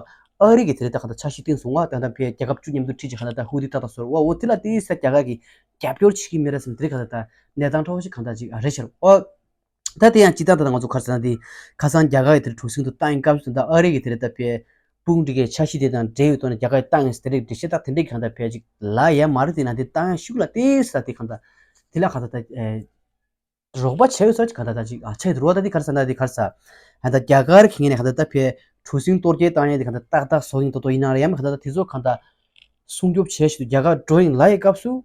ཨ་རི་གི་དེ་རེད། ད་གང་ལྟར་འཆར་གཞི་བཏིང་སོང་བ། ད་ད་ཕེ་རྒྱལ་ཁབ་བཅུ་མཉམ་དུ་ཁྲིད་ཅིག་གང་ལྟར་ད་ཧུ་ཏི་ཏག་ཏག་བཟོ་ར་བ། འོ་དེ་ལ་ཏིས་ད་རྒྱ་གར་གི་རྒྱབ་སྐྱོར་བྱེད་ཀྱི་མེད་ར་སམ་དེ་རེད། གང་ལྟར་ད་གནས་སྟངས་འཕྲོ་བ་ཞིག་གང་ལྟར་ཅིག་ཨ་རེད་ཤག་འོ། ད་དེ་ཡང་སྤྱི་བཏང་ད་ང་ཚོ་ཁ་སང་དེ་ཁ་སང་རྒྱ་གར་གྱི་དེར་གྲུ་གཟིངས་དུ་བཏང་སྐབས་སུ་ད་ཨ་རི་གི་དེ་རེད། ད་ཕེ་དཔུང་སྒྲིག་གི་འཆར་གཞི་དེ་དང་འབྲེལ་ཡོད་ཐོག་ནས་རྒྱ་གར་བཏང་ཡིན་ཟེར་རེད། འགྲེལ་བཤད་ད་དེ་འདྲས་གང་ལྟར་ཕེ་ཅིག་ལ་ཡ་མ་རེད། དེ་ན་དེ་བཏང་ཡ་ཤུགས་ལ་ཏིས་ད་དེ་གང་ལྟར་དེ་ལ་གང་ལྟར་ད་རོགས་པ་བྱས་ཡོད་ས་ཅིག་གང་ལྟར་ད་ཅིག་ཨ་ཆེད་དུ་རོགས་ད་དེ་གར་ས་ན་དེ་གར་ས་ཨ་ད་རྒྱ་གར་གི་ངོས་ནས་གང་ལྟར་ད་ཕེ་གྲུ་གཟིངས་གཏོར་སྐྱོན་བཏང་ཡ་དེ་གང་ལྟར་ཏག་ཏག་བཟོ་ཡིན་ཏོག་ཏོ་ཡིན་ན་རེད། ཡང་མིན་གང་ལྟར་ད་དེ་ཚོ་གང་ལྟར་སྲུང་སྐྱོབ་བྱས་ཤིག་ཏུ་རྒྱ་གར་འགྲོ་ཡིན་ལ་ཡི་སྐབས་སུ།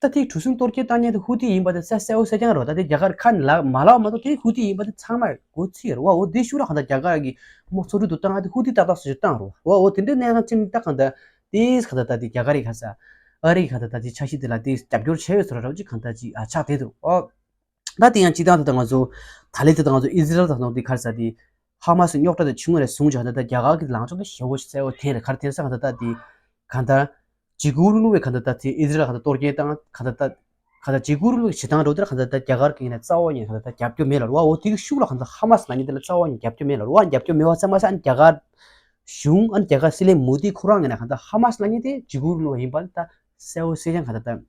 ད་ཐིག་གྲུ་གཟིངས་གཏོར་སྐྱོན་བཏང་མཁན་དེ་ཧུ་ཏི་ཡིན་པ་དེ་གསལ་གསལ་པོ་གསལ་རྐྱང་རེད། ད་དེ་རྒྱ་གར་ཁ་ནས་ལབ་མ་ལབ་མ་གཏོགས་དེ་ཧུ་ཏི་ཡིན་པ་དེ་ཚང་མས་གོ་ཚིག་རེད་བ། འོ་དེ་ཤུགས་ལ་གང་ལྟར་རྒྱ་གར་གྱི་མོ་ཚོགས་འདུ་དུ་བཏང་ཨ་དེ་ཧུ་ཏི་ཏག་ཏག་སོ་སོ་བཏང་རོ་བ། འོ་དེ་འདྲའི་གནས་སྟངས་ཅིག་ད་གང་ལྟར་དེས་གང་ལྟར་ད་དེ་རྒྱ་གར་རིགས་ག་ས་ཨ་རི་གི་གང་ལྟར་ད་དེ་འཆར་གཞི་དེ་ལ་དེ་རྒྱབ་སྐྱོར་བྱས་ཡོད་ཚོད་ར་རོ་ཅིག་གང་ལྟར་ཅིག་ཨ་ཆགས་བསྡད་འདུག་འོ། ད་དེ་ཡང་སྤྱི་བཏང་དེ་ད་ང་ཚོ་ད་ལེ་དེ་ད་ང་ཚོ་ཨི་ཟི་རལ་དང་ནང་དེ་ག་རེ་ཟ་དེ་ཧ་མ་སི་རྙོག་དྲ་དེ་བྱུང་བ་ནས་བཟུང་ཅིག་གང་ལྟར་ད་རྒྱ་གར་གྱི་ལངས་ཕྱོགས་དེ་ཞེ་བོ་གསལ་བོ་དེ་རེད། ག་རེ་དེ་ས་གང་ལྟར་ད་དེ་གང་ལྟར། འཇིགས་སྐུལ་རིང་ལུགས་པའི་གང་ལྟར་ད་དེ་ཨི་ཟི་རལ་གང་ལྟར་གཏོར་སྐྱོན་བཏང་གང་ལྟར་ད་གང་ལྟར་འཇིགས་སྐུལ་རིང་ལུགས་ཀྱི་བྱེད་སྟངས་འགྲོ་དེར་གང་ལྟར་ད་རྒྱ་གར་གྱི་ངོས་ནས་རྩ་བ་ཉིད་གང་ལྟར་ད་རྒྱབ་སྐྱོར་མེད་ལ་རུ་བ། འོ་དེ་གི་ཤུགས་ལ་གང་ལྟར་ཧ་མ་སི་ལབ་མཁན་དེ་ལ་རྩ་བ་ཉིད་རྒྱབ་སྐྱོར་མེད་ལ་རུ་བ། རྒྱབ་སྐྱོར་མེད་པ་ཙམ་མ་ཟད་ཨ་ནི་རྒྱ་གར་གཞུང་ཨ་ནི་རྒྱ་གར་སྲིད་བློན་མོ་དི་ཁོ་རང་ངོས་ནས་གང་ལྟར་ཧ་མ་སི་ལབ་མཁན་དེ་འཇིགས་སྐུལ་རིང་ལུགས་པ་ཡིན་པ་ད་གསལ་བོ་གསལ་རྐྱང་གང་ལྟར་ད།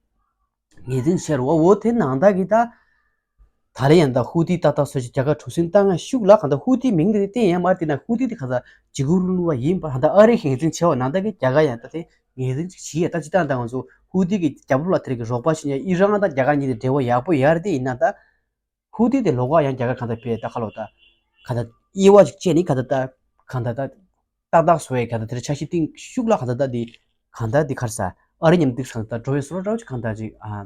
ངེས་འཛིན་བྱས་རུ་བ། འོ་དེ་ནང་ད་གི་ད། ད་རེས་ཡང་ད་ཧུ་ཏི་ཏག་ཏག་སོ་ཞིག་རྒྱ་གར་གྲུ་གཟིངས་བཏང་ང་ཤུགས་ལ་གང་ལྟར་ཧུ་ཏི་མིང་དེ་བསྟན་ཡང་མ་བསྟན་ན་ཧུ་ཏི་དེ་གང་ལྟར་འཇིགས་སྐུལ་རིང་ལུགས་པ་ཡིན་པ་གང་ལྟར་ཨ་རི་ངེས་འཛིན་བྱས་བ་ནང་ད་གི་རྒྱ་གར་ཡང་ད་དེ་ངེས་འཛིན་ཅིག་བྱེད་ཡ། ད་ཅི་ལྟར་ད་ང་ཚོ་ཧུ་ཏི་གི་རྒྱབ་ལོགས་ལ་དེ་རིགས་ཀྱི་རོགས་པ་བྱེད་ཡ་ཨི་རན་དང་རྒྱ་གར་གཉིས་དེ་འབྲེལ་བ་ཡག་པོ་ཡོད་རེད། དེ་ཡིན་ན་ད་ཧུ་ཏི་དེ་ལོགས་ཀ་ཡང་རྒྱ་གར་གང་ལྟར་བས་ད་ཁ་ལོ་ད་གང་ལྟར་དབྱེ་བ་ཅིག་བཅད་ནི་གང་ལྟར་ད་གང་ལྟར་ད། ཏག་ཏག་བཟོ་བའི་ག་ད་དེར་འཆར་གཞི་བཏིང་ཤུགས་ལ་ག་ད་ད་དེ་ག་ད་དེ་ག་རེ་ཟ་ཨ་རི་མཉམ་དུ་ག་ད་ད་འགྲོ་བའི་བཟོ་འདྲ་ཅིག་ག་ད་ཅིག་ཨ་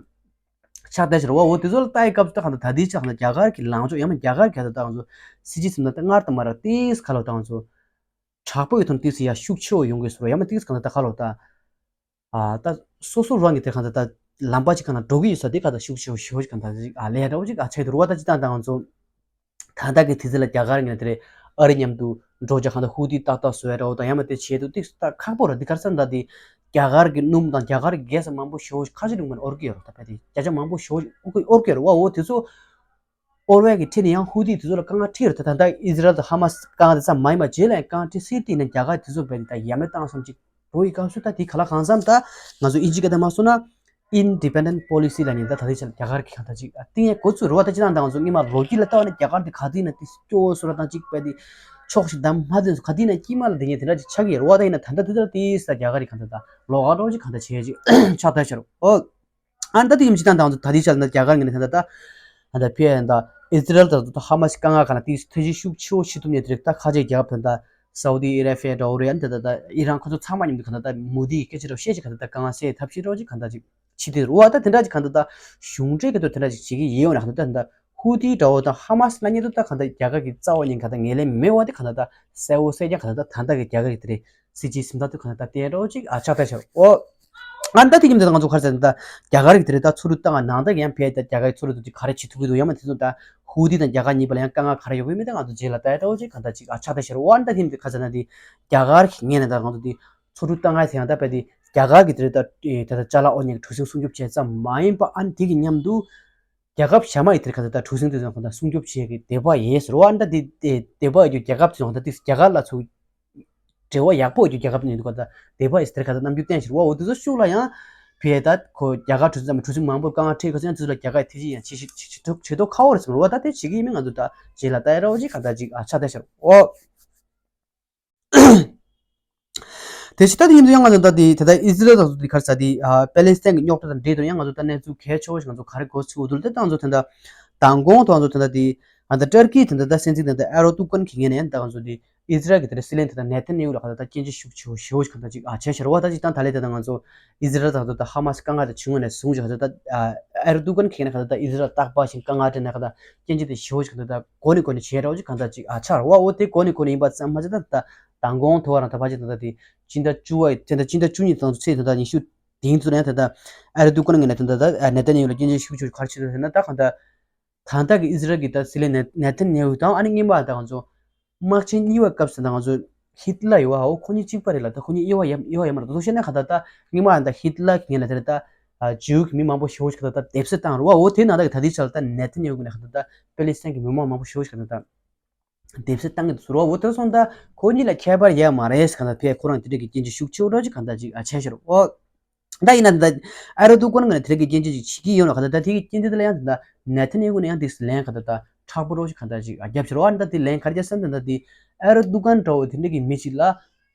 ཆགས་བསྡད་ཤག་རེད་བ། འོ་དེ་ཚོ་ལ་ལྟ་ཡི་སྐབས་སུ་ད་ག་ད་ད་དེའི་ཆ་ག་ད་རྒྱ་གར་གྱི་ལངས་ཕྱོགས་ཡང་ན་རྒྱ་གར་གྱི་ག་ད་ད་ང་ཚོ་སྲིད་སྤྱི་ཟིན་ན་ད་སྔར་དང་མ་ར་ཏིས་ག་ལ་ད་ང་ཚོ་དྲག་པོའི་ཐོག་ཏིས་ཡ་ཤུགས་ཆེ་བོ་ཡོང་གི་བཟོ་འདྲ་ཡང་ན་ཏིས་ག་ད་ད་ག་ལ་ད་ཨ་ད་སོ་སོ་རང་གི་དེ་ག་ད་ད་ལམ་པ་ཅིག་ག་ན་འགྲོ་གི་ཡོད་ས་དེ་ག་ད་ཤུགས་ཆེ་བོ་ཞེ་བོ་ཅིག་ག་ད་ཅིག་ཨ་ལས་འདྲ་བོ་ཅིག་ཨ་ཆགས་འདུག་རེད་བ། ད་ཅི་ད་ད་ང་ཚོ། ད་ལྟ་གི་དུས་ཚོད་ལ་རྒྱ་གར་ངོས་ནས་དེ་རེད་ཨ་རི་མཉམ་དུ་འགྲོ་རྒྱུ་གང་ལྟར་ཧུ་ཏི་ཏག་ཏག་བཟོ་ཡ་འདྲ་བོ་དང་ཡང་མིན་དེ་བྱེད་དུས་ཏིག་ཏག་ཁག་པོ་རེད། འདི་ག་རེ་ཟེར་ན་ད་དེ་རྒྱ་གར་གྱི་སྣུམ་དང་རྒྱ་གར་གྱི་གྷེ་སི་མང་པོ་ཞེ་པོ་ཁ་ཤས་ལུང་མ་ནས་དབོར་གྱི་ཡོད་རེད། ད་བས་དེ་བརྒྱ་ཆ་མང་པོ་ཞེ་པོ་དབོར་གྱི་ཡོད་རེད་བ། འོ་དེ་ཚོ་དབོར་བའི་གི་ཁྲིད་ནས་ཡང་ཧུ་ཏི་དེ་ཚོ་ལ་དཀའ་ངལ་འཕྲད་ཡོད་རེད། ད་ད་ལྟ་ཨི་ཟི་རལ་དང་ཧ་མ་སི་དཀའ་ངལ་དེ་ཙམ་མ་ཡིན་པ་རྗེས་ལ་ཡང་དཀའ་ངལ་འཕྲད་སྲིད་དེ་ཡིན་ན་རྒྱ་གར་དེ་ཚོ་བས་དེ་ད་ཡ་མེད་བཏང་བསམ་ཅིག་འགྲོ་ཡི་སྐབས་སུ་ད་དེ་ག་ལ་གང་འཚམ་ད་ང་ཚོ་ཨིན་ཇི་སྐད་དུ་མ་སོང་ན་independent policy ལ་ནི་ད་ད་ལྟའི་ཆར་རྒྱ་གར་གྱི་གང་ལྟར་ཅིག་ཏིང་ཡ་འགོ་ཚུགས་རེད་བ། ད་ཅི་ད་ད་ང་ཚོ་སྔོན་མ་ལོ་རྒྱུས་ལ་ལྟ་བ་ནི་རྒྱ་གར་དེ་ག་དུས་ན་དེ་སྐྱོ་བོ་བཟོ་འདྲ་དང་ཅིག་པ་དེ་ཕྱོགས་ཤིག་བདམས་མ་དེ་ཚོ་ག་དུས་ན་དཀྱིལ་མ་ལ་དེ་ཉིད་དེ་འདྲ་ཅིག་ཆགས་ཀྱི་རེད་བ། ད་ཡིན་ན་ད་ལྟ་དེ་ལྟར་དེ་ས་རྒྱ་གར་གྱི་གང་ལྟར་ད་ལོགས་ཀ་འདྲ་བོ་ཅིག་གང་ལྟར་བྱས་ཅིག་ཆགས་ད་ཤར་ཨོ། ཨ་ནི་ད་དེ་ཡིན་ཕྱི་ད་ད་ང་ཚོ་ད་དེ་ཆར་ན་རྒྱ་གར་ངོས་ནས་ད་ད་ད་ད་ཕི་ཡ་ད་ཨི་ཟི་རལ་དང་ད་ཧ་མ་སི་དཀའ་ངལ་གང་ལ་དེ་ཐེ་ཇུས་ཤུགས་ཆེ་བོ་བྱེད་ཐུབ་ནས་དེ་རིགས་ད་ཁ་ཆེ་རྒྱལ་ཁབ་ད་ད་སའུ་དི་ཨ་ར་བྷི་ཡ་འདྲ་བོ་རེད། ཨ་ནི་ད་ད་ད་ཨི་རན་ཁོ་ཚོ་ཚང་མ་མཉམ་དུ་གང་ལྟར་ད་མོ་དི་སྐད་ཆ་རོ་བཤད་ཅིག་གང་ལྟར་ད་དཀའ་ངལ་སེལ་ཐབས་ཤེས་རོ་ཅིག་གང་ལྟར་ཅིག་བྱེད་དེ་རུ་བ། ད་དེ་འདྲ་ཅིག་གང་ལྟར་ད་གཞུང་འབྲེལ་གྱི་ཐོག་དེ་འདྲ་ཅིག་བྱེད་ཀྱི་ཡིན་ཡོད་ན་གང་ལྟར་ད་ད་ཧུ་ཏི་འདྲ་བོ་དང་ཧ་མ་སི་ལ་ཉེ་དུ་ད་གང་ལྟར་རྒྱ་གར་གྱི་རྩ་བ་ཉིད་གང་ལྟར་ངེས་ལེན་མེད་བ། དེ་གང་ལྟར་ད་གསལ་བོ་གསལ་རྐྱང་གང་ལྟར་ད་ད་ལྟ་གི་རྒྱ་གར་གྱི་དེ་རེད། སྲིད་སྤྱིའི་སེམས་ཐག་དུ་གང་ལྟར་བསྟན་རོགས་ཅིག་ཨ་ཆགས་ད་ཆགས་ཨོ། ཨ་ནི་ད་དེ་ཉིན་དེ་ང་ཚོ་ག་རེ་ཟེར་ན་ད་རྒྱ་གར་གྱི་དེ་རེད། ད་ཚུར་བཏང་ནང་ད་ཡང་ཕེ་ད་རྒྱ་གར་གྱི་ཚུར་དུ་ཅིག་ག་རེ་བྱེད་ཐུབ་ཀྱི་འདུག་ཡང་མ་དེ་ཚོ་ད་ཧུ་ཏི་དང་རྒྱ་གར་གཉིས་པ་ལ་ཡང་དཀའ་ངལ་ག་རེ་ཡོད་པའི་མི་ད་ང་ཚོ་རྗེས་ལ་ལྟ་ཡ་འདྲ་བོ་ཅིག་གང་ལྟར་ཅིག་ཨ་ཆགས་ད་ཆགས་ཨོ། ཨ་ནི་ད་དེ་ཉིན་དེ་ག་རེ་ཟེར་ན་དེ་རྒྱ་གར་གྱི་ངོས་ནས་ད་ང་ཚོ་དེ་ཚུར་བཏང་ང་ཟེར་ཡང་ད་ཕེ་དེ་རྒྱ་གར་གྱི་དེ་རེད། ད་དེ་ད་ཅ་ལག་ཨོ་ཉེ་གྲུ་གཟིངས་སྲུང་སྐྱོབ་བྱས་ཙམ་མ་ཡིན་པ་ཨ་ནི་དེ་གི་མཉམ་དུ། རྒྱལ་ཁབ་གཞན་མ་ཡི་དེར་ག་ད་ལྟ་གྲུ་གཟིངས་དེ་ཚོ་ག་ད་སྲུང་སྐྱོབ་བྱེད་ཀྱི་དད་པ་ཡོད་ཟེར་བ། ཨ་ནི་ད་དེ་དེ་དད་པ་ཡོད་རྒྱུ་རྒྱལ་ཁབ་དེ་ཚོ་ག་ད་དེ་རྒྱ་གར་ལ་ཚུར་འབྲེལ་བ་ཡག་པོ་ཡོད་རྒྱུ་རྒྱལ་ཁབ་དེ་ཚོ་ག་ད་དད་པ་ཡོད་དེར་ག་ད་རྣམ་འགྱུར་བསྟན་ཟེར་བ། འོ་དེ་ཚོ་ཤུགས་ལ་ཡང་ཕེ་ད་ཁོ་རྒྱ་གར་གྲུ་གཟིངས་གྲུ་གཟིངས་མང་པོ་དཀའ་ངལ་འཕྲད་ག་ཚོད་ཡང་དེ་ཚོ་ལ་རྒྱ་གར་ཡི་ཐེ་ཇི་ཡང་བྱེད་བྱེད་བྱེད་ཐུབ་བྱེད་ཐུབ་ཁ་བོ་རེད་ཟེར་བ། ད་དེ་བྱེད་ཀྱི་ཡིན་མིན་ང་ཚོ་ད་རྗེས་ལ་ལྟ་ཡ་ར་བ་ཅིག་ག་ད་ཅིག་ཨ་ཆགས་ད་ཤར་འོ། དེ་ཕྱི་ད་དེ་ཡིན་དུས་ཡང་ང་ཚོ་ད་དེ་ད་ལྟ་ཨི་ཟི་རལ་དང་ཚོ་དེ་ག་རེ་ཟ་དེ་ཨ་པེ་ལེ་སི་ཐན་གྱི་རྙོག་དྲ་དང་འབྲེལ་དུ་ཡང་ང་ཚོ་ད་གནས་ཚུལ་གལ་ཆེ་བོ་ཞིག་ང་ཚོ་ག་རེ་གོ་ཚུལ་འུ་ཐུག་ལ་དེ་ད་ང་ཚོ་ད་ལྟ་མདང་དགོང་དུ་ང་ཚོ་ད་ལྟ་དེ་ཨ་ད་ཏུར་ཀི་དེ་ད་ད་སྲིད་འཛིན་དེ་ད་ཨེར་ཏུ་གན་གྱི་ངོས་ནས་ཡང་ད་ང་ཚོ་དེ་ཨི་ཟི་རལ་གྱི་དེ་ད་སྲིད་བློན་དེ་ད་ནེ་ཐན་ཡ་ཧུ་ལ་ག་ད་ད་སྐྱོན་བརྗོད་ཤུགས་ཆེ་བོ་ཞེ་བོ་ཞིག་ག་ད་ཅིག་ཨ་བྱས་ཤར་བ། ད་ཅིག་ད་ད་ལེ་དེ་ད་ང་ཚོ་ཨི་ཟི་རལ་དང་ད་ད་ཧ་མ་སི་དཀའ་ངལ་དེ་བྱུང་བ་ནས་བཟུང་ཞིག་ག་ད་ད་ཨེར་ཏུ་གན་གྱི་ངོས་ནས་ག་ད་ད་ཨི་ཟི་རལ་རྟག་པར་ཞིག་དཀའ་ངལ་དེ་ནས་ག་ད་སྐྱོན་བརྗོད་དེ་ཞེ་བོ་ཞིག་ག་ད་ད། གོ་ནི་གོ་ནི་བྱས་རོགས་ཅིག་གང་ལྟར་ཅིག་ཨ་ཆགས་རོགས། འོ་དེ་གོ་ནི་གོ་ནི་ཡིན་པ་ཙམ་མ་ཟད་ད་ད་མདང་དགོང་དུ་བ་རང་ད་ཕ་ཅིག་ད་ལྟ་དེ་སྤྱི་ཟླ་བཅུ་བ་ཡི་ཚེས་ཟླ་བཅུ་གཉིས་དང་ཚེས་ད་ལྟ་ཉི་ཤུ་དེང་དུ་ནས་ད་ལྟ་ཨ་རི་འདུག་ག་ནང་ངས་ནས་ད་ལྟ་ནེ་ཐན་ཡ་ཧུ་ལ་སྐྱོན་བརྗོད་ཤུགས་ཆེ་ག་རེ་བྱེད་ཟེར་ན། ད་གང་ལྟར་ད་ལྟ་གི་ཨི་ཟི་རལ་གི་ད་སྲིད་བློན་ནེ་ཐན་ཡ་ཧུ་དང་ཨ་ནི་སྔོན་མ་ད་ང་ཚོ་དམག་ཆེན་གཉིས་པ་སྐབས་སུ་ད་ང་ཚོ་ ཧིད་ལ་ཡོད་བ། འོ་ཁོ་གཉིས་གཅིག་པ་རེད་ལ། ད་ཁོ་གཉིས་དབྱེ་བ་ཡ་དབྱེ་བ་ཡ་མ་རེད། ད་དུ་བཤད་ན་ག་ད་ད་སྔོན་མ་ད་ཧིད་ལ་གི་ངན་ལ་དེར་ད་ཇིའུ་གི་མི་མང་པོ་ཞེ་པོ་ཞིག་ག་ད་ད་སྡེབ་སྲེག་བཏང་རུ་བ། འོ་དེ་ནང་ད་གི་ད་དེ་ཆ་ལ་ད་ནེ་ཐན་ཡ་ཧུ་གི་ནས་ག་ད་ད་པེ་ལི་སི་ཐན་གི་མི་མང་མང་པོ་ཞེ་པོ་ཞིག་ག་ད་ད་སྡེབ་སྲེག་བཏང་གི་འདུག་ཟེར་བ། འོ་དེ་སོང་ད་ཁོ་གཉིས་ལ་ཁྱད་པར་ཡོད་མ་རེད་ཟེར་ག་ད་ཕེ་ཁོ་རང་དེ་འདྲ་གི་སྐྱོན་བརྗོད་ཤུགས་ཆེ་བོ་འདྲ་ཅིག་ག་ད་ཅིག་ཨ་བྱས་ཤར། འོ་ད་ཡིན་ན་ད་ཨེར་དུ་གན་ང་ནས་དེ་འདྲ་གི་སྐྱོན་བརྗོད་ཅིག་བྱེད་ཀྱི་ཡོད་ན་ག་ད་ད་དེ་གི་སྐྱོན་བརྗོད་དེ་ལ་ཡང་ད་ནེ་ཐན་ཡ་ཧུ་ནས་ཡང་དེ་ལན་ག་ད་ད་མཁྲེགས་པོ་འདྲ་ཅིག་ག་ད་ཅིག་ཨ་བརྒྱབ་ཤར། འོ་ད་དེ་ལན་ག་རེ་བརྒྱབ་ཟེར་ན་ད་ད་དེ་ཨེར་དུ་གན་འདྲ་བོ་དེ་འདྲ་གི་མི་ཅིག་ལ།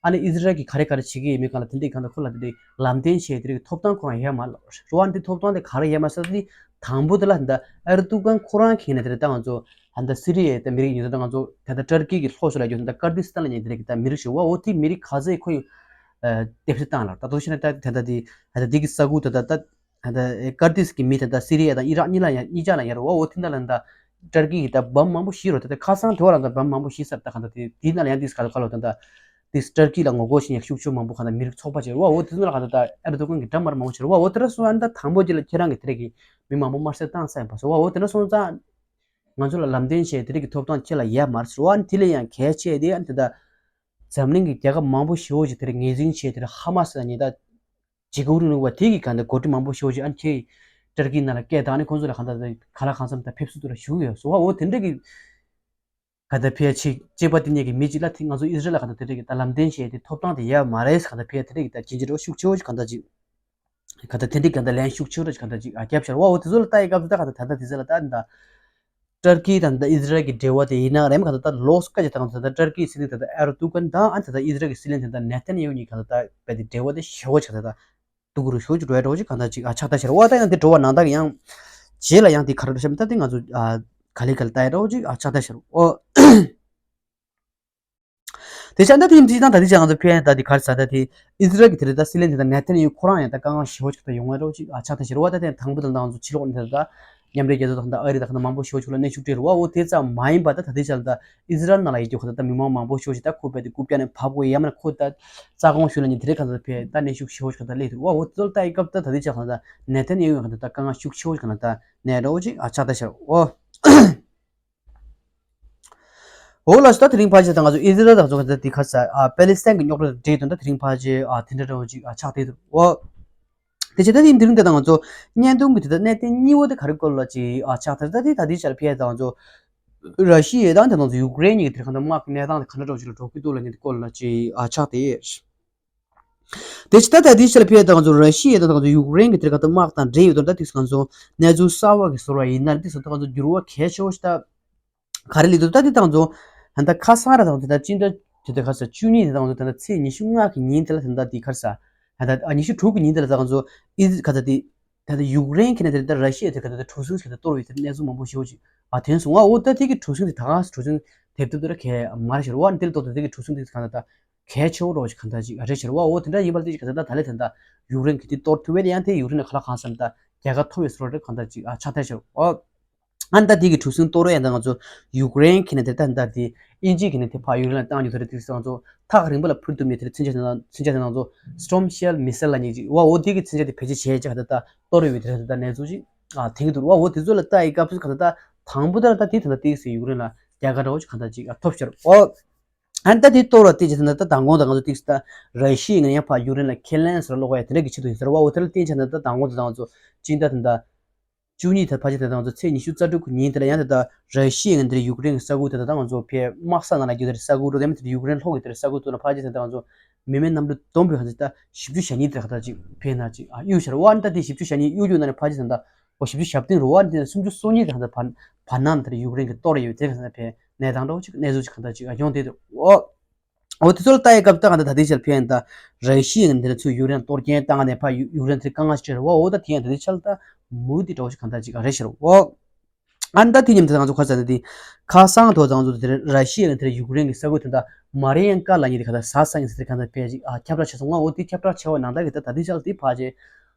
ཨ་ནི་ཨི་ཟི་རལ་གྱིས་ག་རེ་ག་རེ་བྱེད་ཀྱི་ཡོད་མེད་སྒང་ལ་དེ་འདྲའི་སྒང་ལ་ཁོ་ལ་དེ་འདྲའི་ལམ་སྟོན་བྱེད་དེ་འདྲའི་ཐོབ་ཐང་ཁོ་རང་ཡོད་མ་རེད་ལབ་རེད་བ། དེ་ཐོབ་ཐང་དེ་ག་རེ་ཡོད་མ་རེད་ཟེར་ན། དེ་དང་པོ་དེ་ལ་ད་ཨེར་དུ་གན་ཁོ་རང་གིས་ནས་དེ་ད་ང་ཚོ་ད་ལྟ་སི་རི་ཡའི་ད་མི་རིགས་ཉུང་ཙག་ད་ང་ཚོ་ད་ལྟ་ཏར་ཀི་གི་ལྷོ་ཕྱོགས་ལ་ཡོད་ད་ཀར་དི་སི་ཐན་ལ་ཉེ་དེ་འདྲའི་གི་ད་མི་རིགས་ཤིག་བ། འོ་དེ་མི་རིགས་ག་ཚོད་ཁོ་ཡི་སྡེབ་སྲེག་བཏང་ལབ། ད་དུ་བཤད་ན་ད་ད་ད་དེ་ད་ད་དེ་གི་ས་ཁུལ་ད་ད་ད། ད་ཀར་ཏིས་ཀྱི་མི་དེ་ད་སི་རི་ཡ་དང་ཨི་རག་གཉིས་ལ་ཡང་གཉིས་ཆ་ལ་ཡང་རེད་བ། འོ་དེ་འདྲ་ལ་ད་ཏར་ཀི་གི་ད་བམ་མང་པོ་ཞིག་རོ། ད་ད་ཁ་སང་དེ་བ་ལ་ད་བམ་མང་པོ་ཞིག་ཟེར། ད་ག་ད་དེ་དེ་ན་ལ་ཡང་དེ་ག་ད་ག་ལ་ད་ད་དེ་ཏར་ཀི་ལ་ངོ་རྒོལ་བྱེད་མཁན་ཤུགས་ཆེ་མང་པོ་ག་ད་མི་རིགས་ཚོགས་པ་ཅིག་རེད་བ། འོ་དེ་ཚོ་ལ་ག་ད་ད་ཨེར་དོ་གན་གི་འདྲ་མར་མང་པོ་ཞིག་རེད་བ། འོ་དེ་འདྲ་སོང་ཙང་ད་དང་པོ་དེ་ལ་ཁྱེད་རང་གི་དེ་རེ་གི་མི་མང་པོ་དམར་གསོད་བཏང་ས་ཡིན་པ་སོ་བ། འོ་དེ་འདྲ་སོང་ཙང་ང་ཚོ་ལ་ལམ་སྟོན་བྱས་དེ་རེ་གི་ཐོབ་ཐང་ཁྱེད་ལ་ཡོད་མ་རེད་ཟེར་བ། དེ་ལས་ཡང་གལ་ཆེ་དེ་ཨ་ནི་ད་འཛམ་གླིང་གི་རྒྱལ་ཁབ་མང་པོ་ཞེ་པོ་ཅིག་དེ་རེ་ངོས་འཛིན་བྱས་དེ་རེ་ཧ་མ་སི་ལ་ཉེ་ད། འཇིགས་སྐུལ་རིང་ལུགས་པ་དེ་གི་ག་འདྲ་འགོ་ཁྲིད་མང་པོ་ཞེ་པོ་ཅིག་ཨ་ནི་ཁྱེད་ཏར་ཀི་ནང་ལ་སྐད་བཏང་ནས་ཁོང་ཚོ་ལ་ག་འདྲ་ག་ལ་གང་འཚམ་ད་ཕེབས་བསུ་དུ་ལ་ཞུ་གི་ཡོད་སོ་བ། འོ་དེ་འདྲ་གི་ག་འདྲ་ཕེ་ཆེ་གཅེས་པ་དེ་ཉིད་ཀྱི་མི་གཅིག་ལ་དེ་ང་ཚོ་ཨི་ཟི་རལ་ལ་ག་འདྲ་དེ་འདྲ་གི་ད་ལམ་སྟོན་བྱས་ཏེ་ཐོབ་ཐང་དེ་ཡོད་མ་རེད་ག་འདྲ་ཕེ་དེ་འདྲ་གི་ད་ཅིན་ཅི་རོ་ཤུགས་ཆེ་བོ་ཅིག་ག་འདྲ་ཅིག་ག་འདྲ་དེ་འདྲ་གི་ད་ལན་ཤུགས་ཆེ་བོ་ཅིག་ག་འདྲ་ཅིག་ཨ་རྒྱབ་ཤར་བ། འོ་དེ་ཚོ་ལ་ལྟ་ཡི་སྐབས་སུ་ད་ག་འདྲ་ད་ལྟ་དེ་ཚོ་ལ་ད་འདྲ། ཏར་ཀི་དང་ད་ཨི་ཟི་རལ་གྱི་འབྲེལ་བ་དེ་ཡིན་ན་རེམ་ག་ད་ད་ལོགས་སུ་སྐད་ཆ་དང་ད་ད་ཏར་ཀིའི་སྲིད་བློན་ད་ད་ཨེར་དུ་གན་དང་ཨ་ད་ད་ཨི་ཟི་རལ་གྱི་སྲིད་བློན་ད་ད་ནེ་ཐན་ཡ་ཧུ་གཉིས་ག་ད་ད་བས་དེ་འབྲེལ་བ་དེ་ཞེ་པོ་ཅིག་ད་ད་སྡུག་རུ་ཞེ་པོ་ཅིག་འགྲོ་ཡ་འདྲ་བོ་ཅིག་ག་ད་ཅིག་ཨ་ཆགས་ད་ཤར་བ། ད་ཡང་དེ་འགྲོ་བ་ནང་ད་གི་ཡང་རྗེས་ལ་ཡང་དེ་ག་རེ་འགྲོ་ཤམ་ད་དེ་ང་ཚོ་ཨ་ག་ལེ་ག་ལེ་ལྟ་ཡ་འདྲ་བོ་ཅིག་ཨ་ཆགས་ད་ཤར་བ། དེ་ཆ་ད་དེ་ཡིན་དུས་ད་ད་དེ་ཆ་ང་ཚོ་ཕན་ད་དེ་གར་ས་ད་དེ་ཨི་ཟི་རལ་གྱི་དེ་རེད་ད་སྲིད་བློན་དེ་ད་ནེ་ཐན་ཡ་ཧུ་ཁོ་རང་ཡང་ད་དཀའ་ངལ་ཞེ་པོ་ཅིག་ད་ཡོང་བ་འདྲ་བོ་ཅིག་ཨ་ཆགས་ད་ཤར་བ། ད་དེ་དང་པོ་དང་ད་ང་ཚོ་ཕྱི་ལོགས་ནས་ད་མཉམ་འབྲེལ་རྒྱལ་ཚོགས་དང་ད་ཨ་རི་དང་ད་མང་པོ་ཞེ་པོ་ཅིག་ལ་གནོན་ཤུགས་སྤྲད་རེད་བ། འོ་དེ་ཙམ་མ་ཡིན་པ་ད་ད་དེ་ཆ་ད་ཨི་ཟི་རལ་ནང་ལ་ཡོད་རྒྱུ་ཁོ་ད་ད་མི་མང་མང་པོ་ཞེ་པོ་ཅིག་ད་ཁོ་བས་དེ་རྐུབ་བཀྱག་ནས་བབས་དགོས་ཡ་མ་ན་ཁོ་ད་རྩ་དགོངས་ཞུས་ལ་ཉིན་དེ་རེད་ག་ད་ཕེ་ད་གནོན་ཤུགས་ཞེ་པོ་ཅིག་ག་ད་སླེབས་ཐུབ་བ། འོ་དེ་ཚོ་ལ་ལྟ་ཡི་སྐབས་ད་ད་དེ་ཆ་ད་ནེ་ཐན་ཡ་ཧུ་ཡང་ད་ད་དཀའ་ངལ་ཤུགས་ཆེ་བོ་ཅིག་ག་ད་ནས་འདྲ་བོ་ཅིག་ཨ་ཆགས་ད་ཤར་བ། འོ། འོ་ལགས་སོ། ད་དེ་རིང་ཕལ་ཆེར་ད་ང་ཚོ་ཨི་ཟི་རལ་དང་ཚོ་ག་ད་དེ་ག་ས་ཨ་པེ་ལི་སི་ཐན་གྱི་རྙོག་དྲ་དང་འབྲེལ་དོན་ད་དེ་རིང་ཕལ་ཆེར་ཨ་དེ་འདྲ་འདྲ་བོ་ཅིག་ཨ་ཆགས་བསྡད་འདུག་འོ། དེ་བྱས་ད་དེ་དེ་རིང་དེ་ད་ང་ཚོ་བརྙན་ཐུང་གི་དེ་ད་གནད་དོན་གཉིས་པོ་དེ་ག་རེ་སྐོར་ལ་ཅིག་ཨ་ཆགས་ད་ད་དེ་ད་དེ་ཆར་ཕེ་ད་ང་ཚོ་ར་ཤི་ཡ་དང་དེ་ང་ཚོ་ཡུཀ་རེན་གཉིས་ཀྱི་དེ་ག་ད་དམག་གི་གནས་སྟངས་དེ་ག་འདྲ་འདྲ་བོ་ཅིག་ལ་འགྲོ་གི་འདུག་ལ་ཉིན་དེ་སྐོར་ལ་ཅིག་ཨ་ཆགས་བསྡད། དེ་ཕྱི་ད་ལྟ་དེའི་ཕྱིར་ཕེ་དང་ང་ཚོ་ར་ཤི་ཡ་དང་ང་ཚོ་ཡུཀ་རེན་གྱི་དེར་ག་ད་དམག་དང་འབྲེལ་ཡོད་དོ། ད་དེ་ང་ཚོ་གནས་ཚུལ་གསར་བ་གི་བཟོ་འདྲ་ཡིན་ན་དེ་ཚོ་ད་ང་ཚོ་འགྱུར་བ་གལ་ཆེ་བོ་ཞིག་ད་ག་རེ་ལས་འདུག་ད་དེ་དང་ཚོ་ད་ཁ་སང་ར་དང་དེ་ད་སྤྱི་ཟླ་དེ་ད་ཁ་ས་བཅུ་གཉིས་དེ་དང་ཚོ་ད་ཚེས་ཉི་ཤུ་ལྔ་གི་ཉིན་དེ་ལ་དེ་ད་དེ་ཁ་ས་ད་ཨ་ཉི་ཤུ་དྲུག་གི་ཉིན་དེ་ལ་ད་ང་ཚོ་ཨི་ཁ་ད་དེ་ད་ད་ཡུཀ་རེན་གྱི་ནས་དེ་ད་ར་ཤི་ཡ་དེ་ག་ད་ད་གྲུ་གཟིངས་ཞིག་ད་གཏོར་བའི་དེ་གནས་ཚུལ་མང་པོ་ཞིག་ཅིག་ཨ་ཐོན་སོང་བ། འོ་ད་དེ་གི་གྲུ་གཟིངས་དེ་ད་ག་ས་གྲུ་གཟིངས་དེབ་དེབ་དེ་ར་གས་མ་རེད་ཤར་བ། དེ་ལ་ཏོག་ཏོ་དེ་གི་གྲུ་གཟིངས་དེ་ག་ད་ད། གལ་ཆེ་བོ་རོ་ཞིག་གང་ལྟར་ཅིག་རེད་ཤར་བ། འོ་དེ་འདྲ་ཡིན་པར་དེ་ཞིག་གང་ལྟར་ད་ལས་དེ་འདྲ་ཡུཀ་རེན་གྱི་དེ་གཏོར་ཐུབ་པས་དེ་ཡང་དེ་ཡུཀ་རེན་ལ་ག་ལ་གང་འཚམ་ད་རྒྱལ་ཁ་ཐོབ་ཡོད་སོ་རེད་གང་ལྟར་ཅིག་ཨ་ཆགས་ཐལ་ཤར་བ། ཨ་ནི་ད་དེ་གི་གྲུ་གཟིངས་གཏོར་ཡང་ད་ང་ཚོ་ཡུཀ་རེན་གྱི་ནས་དེ་ད་ད་དེ་དབྱིན་ཇི་གི་ནས་དེ་ཕ་ཡུཀ་རེན་ལ་བཏང་རྒྱུ་དེ་རེད། དེ་ང་ཚོ་ཐག་རིང་པོ་ལ་འཕུར་ཐུབ་མེད་དེ་རེད། མཚོན་ཆ་དེ་ནང་མཚོན་ཆ་དེ་ནང་ཚོ་སི་ཊོམ་ཤེལ་མི་སེལ་ལ་ཉིག་ཅིག་བ། འོ་དེ་གི་མཚོན་ཆ་དེ་བེད་སྤྱོད་བྱས་ཅིག་གང་ལྟར་ད་གཏོར་ཡོད་པའི་དེ་རེད། ད་གནས་ཚུལ་ཅིག་ཨ་དེང་གི་འདུག་བ། འོ་དེ་ཚོ་ལ་ལྟ་ཡི་སྐབས་སུ་གང་ལྟར་ད་དང་པོ་ད་ལ་ད་དེ་ད་ད་དེ་སི་ཡུཀ་རེན་ལ་རྒྱལ་ཁ་འདྲ་བོ་ཅིག་གང་ལྟར་ཅིག་ཨ་ཐོབ་ཤར་བ། ཨ་ནི་ད་དེ་གཏོར་བ་དེ་བྱས་ན་ད་མདང་དགོང་ད་ང་ཚོ་ཏིག་ཙམ་ད་ར་ཤི་ཡའི་ངོས་ནས་ཡང་ཕར་ཡུཀ་རེན་ལ་ཁས་ལེན་ཟེར་ཀློག་པ་ཡ་དེ་འདྲ་གི་ཆེད་དུ་ཡིན་ཟེར་བ། འོ་དེ་ལ་བརྟེན་བྱས་ན་ད་མདང་དགོང་ད་ང་ཚོ་སྤྱི་ཟླ་དེ་འདྲ་བཅུ་གཉིས་དེ་ཕལ་ཆེར་དེ་ད་ང་ཚོ་ཚེས་ཉི་ཤུ་རྩ་དྲུག་གི་ཉིན་དེ་ལ་ཡང་དེ་ད་ར་ཤི་ཡའི་ངོས་ནས་ཡུཀ་རེན་གྱི་ས་ཁུལ་དེ་ད་ད་ང་ཚོ་ཕར་དམག་ས་ནང་ལ་རྒྱུ་དེ་ས་ཁུལ་འགྲོ་དེ་མི་དེ་ཡུཀ་རེན་ལྷོ་གི་དེ་ས་ཁུལ་དེ་ལ་ཕལ་ཆེར་དེ་ད་ང་ཚོ་མི་མེད་གནམ་གྲུ་བསྡོམས་པའི་ཧ་ཅང་ད་བཞི་བཅུ་ཞེ་གཉིས་དེ་ཧ་ད་ཅིག་ཕེ་ན་ཅིག་ཨ་གཡུག་ཤར་བ། ཨ་ནི་ད་དེ་བཞི་བཅུ་ཞེ་གཉིས་གཡུག་རྒྱུ་ན་ནི་ཕལ་ཆེར་དེ་ད་འོ་བཞི་བཅུ་ཞེ་བདུན་རེད་བ། ཨ་ནི་དེ་ནས་སུམ་ཅུ་སོ་གཉིས་དེ་ཧ་ད་བར་བར་སྣང་དེར་ཡུཀ་རེན་གྱི་གཏོར་ཡོད་དེ་ག་ས་ཕེ་གནས་སྟངས་འདྲ་བོ་ཅིག་གནས་ཚུལ་ཅིག་གང་ལྟར་ཅིག་ཡོང་བསྡད་འདུག་འོ། འོ་དེ་ཚོ་ལ་ལྟ་ཡི་སྐབས་ད་གང་ལྟར་ད་ལྟའི་ཆར་ཕེ་ཡིན་ད་ར་ཤི་ཡའི་ངོས་ནས་དེ་ཚོས་ཡུཀ་རེན་གཏོར་སྐྱོན་བཏང་ནས་ཕར་ཡུ་ཡུཀ་རེན་དེ་དཀའ་ངལ་ཅིག་འཕྲད་རེད་བ། འོ་ད་དེ་ཡང་ད་ལྟའི་ཆར་ལ་ད་མུ་མཐུད་འདྲ་བོ་ཅིག་གང་ལྟར་ཅིག་རེད་ཤར་བ། ཨ་ནི་ད་དེ་མཉམ་དུ་ང་ཚོ་ཁ་ས་ནས་དེ་ཁ་སང་དུ་ད་ང་ཚོ་དེ་ར་ཤི་ཡའི་དེ་ཡུཀ་རེན་གྱི་ས་ཁུལ་དེ་ད་མ་རི་ཡན་ཀ་ལ་ཉིད་དེ་གང་ལྟར་ཟ་ས་ཡིན་ཟེར་དེ་གང་ལྟར་ཕེ་ཅིག་ཨ་ཁྱབ་བསྒྲགས་བྱས་སོང་ང་། འོ་དེ་ཁྱབ་བསྒྲགས་བྱས་པ་ནང་ལྟར་གྱི་ད་ད་ལྟའི་ཆར་ལ་དེ་ཕལ་ཆེར་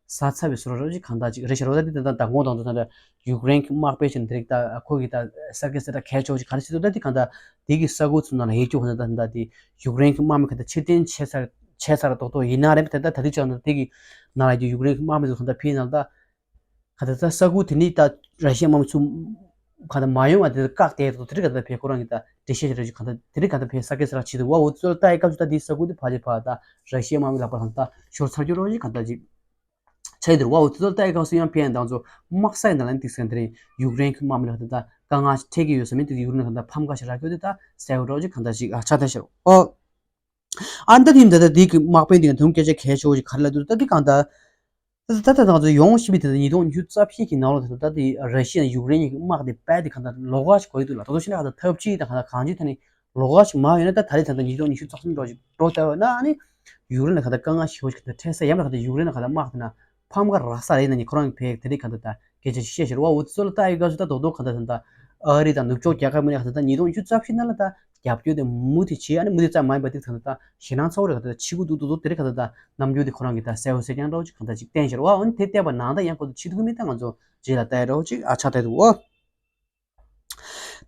ཟ་ཚར་བའི་བཟོ་འདྲ་ཅིག་གང་ལྟར་ཅིག་རེད་ཤར་བ། ད་དེ་ད་ད་མདང་དགོང་དང་དུ་ད་ཡུཀ་རེན་གྱི་དམག་དཔོན་ཞིག་འདི་རིགས་ད་ཁོ་གི་ད་ས་ཀི་ས་ད་གལ་ཆེ་བོ་ཞིག་ག་རེ་བྱེད་འདུག་ད་དེ་གང་ལྟར་དེ་གི་ས་ཁུལ་ཚོ་ནང་ལ་ཡོད་རྒྱུ་ཧ་ད་ད་དེ་ཡུཀ་རེན་གྱི་དམག་མི་ག་ད་ཕྱིར་འཐེན་བྱས་ཚར་བྱས་ཚར་རྡོག་རྡོག་ཡིན་ན་རེད། ད་ད་ད་དེ་ཅག་ད་དེ་གི་ནང་ལ་ཡོད་ཡུཀ་རེན་གྱི་དམག་མི་ཚོ་གང་ལྟར་ཕེ་ནང་ད་ག་ད་ད་ས་ཁུལ་དེ་ནི་ད་ར་ཤི་ཡ་དམག་མི་ཚོ་ གང་ལྟར་མ་ཡོང་བ་དེ་བཀག་བསྡད་འདུག་དེ་རིང་གང་ལྟར་བས་ཁོ་རང་གིས་ད་འགྲེལ་བཤད་རེ་ཞིག་གང་ལྟར་དེ་རིང་གང་ལྟར་བས་ས་ཀེ་སི་ར་བྱེད་འདུག་བ། འོ་ཚོ་ལ་ལྟ་ཡི་སྐབས་སུ་ད་དེའི་ས་ཁུལ་དེ་ཕལ་ཆེར་ཕར་ད་ར་ཤི་ཡའི་དམག་མི་ལག་པ་གང་ལྟར་ཤོར་ཚར་རྒྱུ་རོགས་ཞིག་གང་ལྟར་ཅིག་ཆགས་ཡོད་འདུག་བ། འོ་དེ་ཚོ་ལ་ལྟ་ཡི་སྐབས་སུ་ཡང་ཕན་དང་ཚོ་དམག་ས་ཡི་ནང་ལ་ནི་ཏིག་སེ་དེ་རིང་ཡུཀ་རེན་གྱི་དམག་མི་ལག་ད་ད་དཀའ་ངལ་ཞིག་འཕྲད་ཀྱི་ཡོད་ས་མིན་དེ་ཡུཀ་རེན་ལ་གང་ལྟར་ཕམ་ཁ་ཞིག་རག་རྒྱུ་དེ་ད་གསལ་པོ་རོགས་ཞིག་གང་ལྟར་ཅིག་ཆགས་ཐལ་ཤག་འོ། ཨ་ནི་ད་དེ་ཡིན་ད་ལྟ་དེ་གི་དམག་དཔོན་དེ་ཡང་དུང་སྐད་ཆ་གལ་ཆེ་བོ་ཞིག་ག་རེ་ལབ་འདུག་ད་དེ་གང་ལྟར། ད་ད་ད་ང་ཚོ་ཡོང་བཞིན་པའི་དེ་ད་ཉིས་སྟོང་ཉི་ཤུ་རྩ་བཞི་གི་ནང་ལོགས་དེ་ད་ད་དེ་ར་ཤི་ཡ་ཡུཀ་རེན་གཉིས་ཀྱི་དམག་དེ་རྦད་དེ་གང་ལྟར་ལོགས་ཀ་ཞིག་གོ་ཡི་འདུག་ལ། ད་དུང་ཕྱིན་ན་གང་ལྟར་འཐབ་ཇུས་དང་གང་ལྟར་གང་ཅིའི་ཐད་ནས་ལོགས་ཀ་ཞིག་མ་ཡོད་ན་ད་ད་རེས་ད་ལྟ་ཉིས་སྟོང་ཉི་ཤུ་རྩ་གསུམ་འགྲོ་ཞིག་འགྲོ་ལྟ་བས་ན་ཨ་ནི་ཡུཀ་རེན་ལ་གང་ལྟར་དཀའ་ངལ་ཞེ་པོ་ཞིག་གང་ལྟར་འཕྲད་ས་ཡང་ལ་གང་ལྟར་ཡུཀ་རེན་ལ་གང་ལྟར་དམག་དེ་ན་ཕམ་ཁ་རག་ས་རེད་ན་ནི་ཁོ་རང་གི་བས་དེ་རིང་གང་ལྟར་ད་སྐད་ཆ་ཞིག་བཤད་ཤེར་བ། འོ་དེ་ཚོ་ལ་ལྟ་ཡི་སྐབས་སུ་ད་རྡོག་རྡོག་གང་ལྟར་ད་ལྟ་ཨ་རི་དང་ནུབ་ཕྱོགས་རྒྱལ་ཁབ་མི་ནས་གང་ལྟར་ད་ཉིས་སྟོང་ཉི་ཤུ་རྩ་བཞི་ནང་ལ་ད་རྒྱབ་སྐྱོར་དེ་མུ་མཐུད་བྱེད། ཨ་ནི་མུ་མཐུད་ཙམ་མ་ཡིན་པ་དེ་གང་ལྟར་ད་ཞེད་སྣང་ཚ་བོ་རེ་གང་ལྟར་ཕྱི་གུ་འདུག་འདུག་འདུག་དེ་རིང་གང་ལྟར་ད་རྣམ་འགྱུར་དེ་ཁོ་རང་གིས་ད་གསལ་བོ་གསལ་རྐྱང་འདྲ་བོ་ཅིག་གང་ལྟར་ཅིག་བསྟན་ཤེར་བ། འོ་ནི་དེ་བལྟས་པ་ནང་ལྟར་ཡང་ཁོ་ཚོ་བྱེད་ཐུབ་ཀྱི་མེད་ད་ང་ཚོ་རྗེས་ལ་ལྟ་ཡི་འདྲ་བོ་ཅིག་ཨ་ཆགས་བསྡད་འདུག་འོ།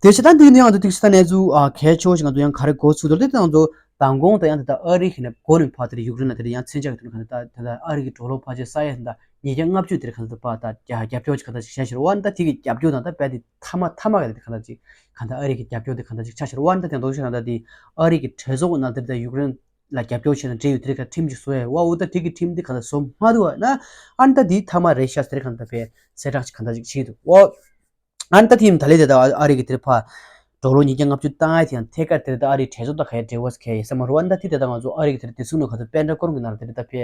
དེ་བྱས་ད་འདི་ནི་ང་ཚོ་ཏིག་ཙམ་གནས་ཚུལ་ཨ་གལ་ཆེ་བོ་ཞིག་ང་ཚོ་ཡང་ག་རེ་གོ་ཚུལ་དུ་ལྟ་ང་ཚོ་མདང་དགོང་དང་ཡང་ད་ལྟ་ཨ་རི་གི་ནས་འགོ་ནས་ཕར་དེར་ཡུཀ་རེན་ལ་དེར་ཡང་མཚོན་ཆ་གི་དོན་གང་ལྟར་ད་ལྟ་ཨ་རི་གི་གྲོ་ལོག་ཕལ་ཆེར་ས་ཡ་ད་ལྟ་ཉིས་བརྒྱ་ལྔ་བཅུ་དེར་གང་ལྟར་ཕར་ད་རྒྱ་རྒྱབ་སྐྱོར་ཅིག་གང་ལྟར་ཅིག་བྱས་ཤར་བ་ནི་ད་དེ་གི་རྒྱབ་སྐྱོར་དང་ད་རྦད་དེ་མཐའ་མ་མཐའ་མ་གི་དེ་གང་ལྟར་ཅིག་གང་ལྟར་ཨ་རི་གི་རྒྱབ་སྐྱོར་དེ་གང་ལྟར་ཅིག་ཆགས་ཤར་བ་ནི་ད་དེ་མདོ་ཆེ་ན་ད་དེ་ཨ་རི་གི་གྲོས་ཚོགས་ནང་དེར་ད་ཡུཀ་རེན་ལ་རྒྱབ་སྐྱོར་བྱས་ན་འབྲེལ་ཡོད་དེ་ག་ཁྲིམས་ཅིག་བཟོ་ཡ་བ། འོ་ད་དེ་གི་ཁྲིམས་དེ་གང་ལྟར་བཟོ་མ་ཐུབ་བ་ན་ཨ་ནི་ད་དེ་མཐའ་མ་རེད་ཤག་དེར་གང་ལྟར་བས་གསལ་བསྒྲགས་ཅིག་གང་ལྟར་ཅིག་བྱེད་འདུག་འོ། ཨ་ནི་ད་དེ་ཡིན་ད་ལེ་དེ་ད་ཨ་རི་གི་དེར་ཕར་ཌོ་ལར་ཉིས་བརྒྱ་ལྔ་བཅུ་བཏང་ཡ་དེ་ཡང་ཐད་ཀར་དེར་ད་ཨ་རིའི་གྲོས་ཚོགས་དང་ག་ཡ་འབྲེལ་བ་ག་ཡ་ཡོད་ས་མ་རེད་བ། ཨ་ནི་ད་དེ་དེ་ད་ང་ཚོ་ཨ་རི་གི་དེར་དེ་ཚུགས་ནོ་ག་ཚོད་པེན་ཊ་ཀོན་གི་ནང་ལ་དེ་རེད་ད་ཕེ་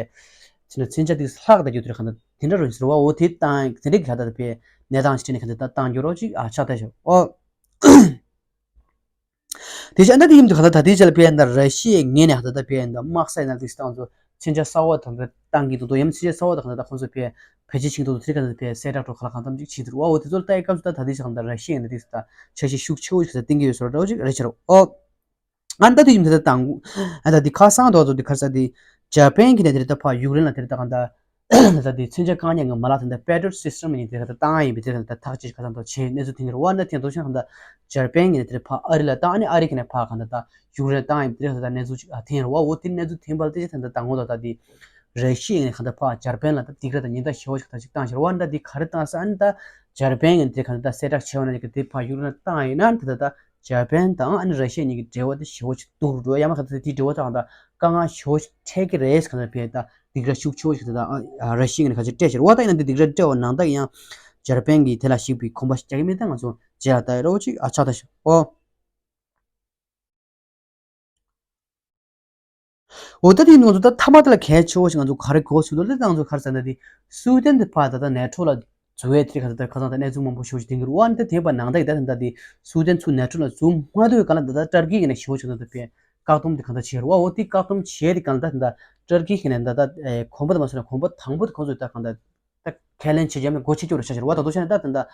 ཕྱིན་ན་མཚོན་ཆ་དེ་ལྷག་ད་རྒྱུ་དེར་ག་ད་དེ་འདྲ་རོ་ཡིན་ཟེར་བ། འོ་དེ་བཏང་དེ་འདྲ་གི་ག་ད་ད་ཕེ་གནས་སྟངས་ཤིག་ཁྲིད་ནས་ག་ད་ད་བཏང་རྒྱུ་རོ་ཅིག་ཨ་ཆགས་ད་ཤོག་ཨོ། དེ་བཞིན་ཨ་ནི་དེ་ཡིན་དུས་ག་ད་ད་ལྟའི་ཆ་ལ་ཕེ་ད་ར་ཤི་ཡའི་ངོས་ནས་ག་ད་ད་ཕེ་ད་དམག་ས་ཡིན་ན་དེ་སྟངས་ཚོ་མཚོན་ཆ་གསར་བ་དང་ད་བཏང་གི་འདུག་འདུག་ཡང་མཚོན་ཆ་གསར་བ་དང་ག་ད་ད་ཁོང་ཚོ་ཕེ་བེད་སྤྱོད་བྱེད་འདུག་འདུག་དེ་ག་ད་ཕེ་གསལ་བསྒྲགས་འགྲོ་ག་ལ་གང་འཚམ་ཅིག་བྱེད་འདུག་བ། འོ་དེ་ཚོ་ལ་ལྟ་ཡི་སྐབས་སུ་ད་ད་ལྟའི་ཆ་ག་ད་ར་ཤི་ཡ་ཡིན་ན་དེ་ད་འཆར་གཞི་ཤུགས་ཆེ་བོ་ཞིག་ད་བཏིང་གི་ཡོད་ཟེར་བ་འདྲ་བོ་ཅིག་རེད་ཤག་རོ། ཨོ། ཨ་ནི་ད་དེ་ཡིན་དེ་ད་དང་ཨ་ད་དེ་ཁ་སང་དོ་ཚོ་དེ་ཁ་ས་དེ་འཇར་པན་གྱི་ནས་དེ་ད་ཕ་ཡུཀ་རེན་ལ་དེ་ད་གང་ད་ད་ལྟ་དེ་མཚོན་ཆ་བཀག་ཉར་གྱི་མ་ལག་དེ་འདྲ་པེ་ཊྲི་ཡོཊ་སི་སི་ཊམ་ཡིན་དེ་ད་བཏང་ཡིན་པའི་དེ་ད་ཐག་བཅད་ཁ་སང་དུ་བྱས་གནས་ཚུལ་དེ་འདྲ་བ་འདྲ་དེ་འདུག་ཤག་ད་འཇར་པན་གྱི་ནས་དེ་ཕ་ཨ་རི་ལ་བཏང་ཨ་ནི་ཨ་རི་གི་ནས་ཕ་གང་ད་ད་ཡུཀ་རེན་བཏང་ཡིན་པའི་དེ་ད་གནས་ཚུལ་ཅིག་ཨ་འཐེན་ར་བ། འོ་དེ་གནས་ཚུལ་འཐེན་པ་དེ་ཅི་ད་ད་དང་འོ་ད་ད་དེ་ར་ཤི་ཡ་ནས་གང་ད་ཕ་འཇར་པན་ལ་ད་སྡིགས་ར་ད་ཉེན་བརྡ་ཞེ་བོ་ཞིག་ད་ཅིག་བཏང་ཤག་བ་འདྲ་དེ་ག་རེ་བཏང་ས་ཨ་ནི་ད་འཇར་པན་གྱི་དེ་གང་ད་གསལ་བསྒྲགས་བྱས་བ་ན་ཅིག་དེ་ཕ་ཡུཀ་རེན་བཏང་ཡིན་ན་དེ་ད་ད་འཇར་པན་དང་ཨ་ནི་ར་ཤི་ཡ་གཉིས་ཀྱི་འབྲེལ་བ་དེ་ཞེ་བོ་ཞིག་སྡུག་རུ་འགྲོ་ཡ་མ་ག་ད་དེ་འབྲེལ་བ་དང་ད་དཀའ་ངལ་ཞེ་བོ་ཞིག་འཕྲད་ཀྱི་རེད་གང་ད་ཕ་ད་སྡིགས་ར་ཤུགས་ཆེ་བོ་ཞིག་ད་ད་ཨ་ར་ཤི་ཡ་གཉིས་ཀ་ཅིག་སྤྲད་ཤག་བ། ད་ཡིན་ན་དེ་སྡིགས་ར་སྤྲད་པ་ནང་ད་ཡང་འཇར་པན་གྱིས་དེ་ལ་ཞིག་པའི་གོམ་པ་ཞིག་རྒྱག་གི་མེད་ད་ང་ཚོ་རྗེས་ལ་ལྟ་ཡ་རོ་ཅིག་ཨ་ཆགས་ད་ཤག་ཨོ། འོ་ད་དེ་ང་ཚོ་ད་མཐའ་མ་དེ་ལ་གལ་ཆེ་བོ་ཞིག་ང་ཚོ་ག་རེ་གོ་ཚུལ་དུ་ལ་ད་ང་ཚོ་ག་རེ་ཟེར་ན་དེ་སུའུ་ཏན་དེ་ཕར་ད་ད་ནེ་ཊོ་ལ་འཛུལ་བའི་དེ་ག་ད་ད་ཁ་སང་ད་གནས་ཚུལ་མང་པོ་ཞེ་བོ་ཞིག་ཐོན་གྱི་རེད་བ། ཨ་ནི་ད་དེ་བར་ནང་ད་ཡི་ད་ད་དེ་སུའུ་ཏན་ཚུར་ནེ་ཊོ་ལ་འཛུལ་མ་ཐུབ་པའི་སྒང་ལ་ད་ད་ཏར་ཀི་ཡིན་ན་ཞེ་བོ་ཞིག་ད་ད་པའི་བཀག་སྡོམ་དེ་ག་ད་བྱས་རེད་བ། འོ་དེ་བཀག་སྡོམ་བྱས་དེ་སྒང་ལ་ད་ད་ད་ཏར་ཀི་ཡིན་ན་ད་ད་གོམ་པ་དེ་མ་སོང་ན་གོམ་པ་དང་པོ་དེ་ཁོང་ཚོས་ད་གང་ད། ད་ཁས་ལེན་བྱེད་ཀྱི་ཡ་མེད་སྒོ་ཕྱེ་སྐྱོར་རེ་བྱ་ཕྱིར་བ་ད་དུ་བྱས་ན་ད་ད་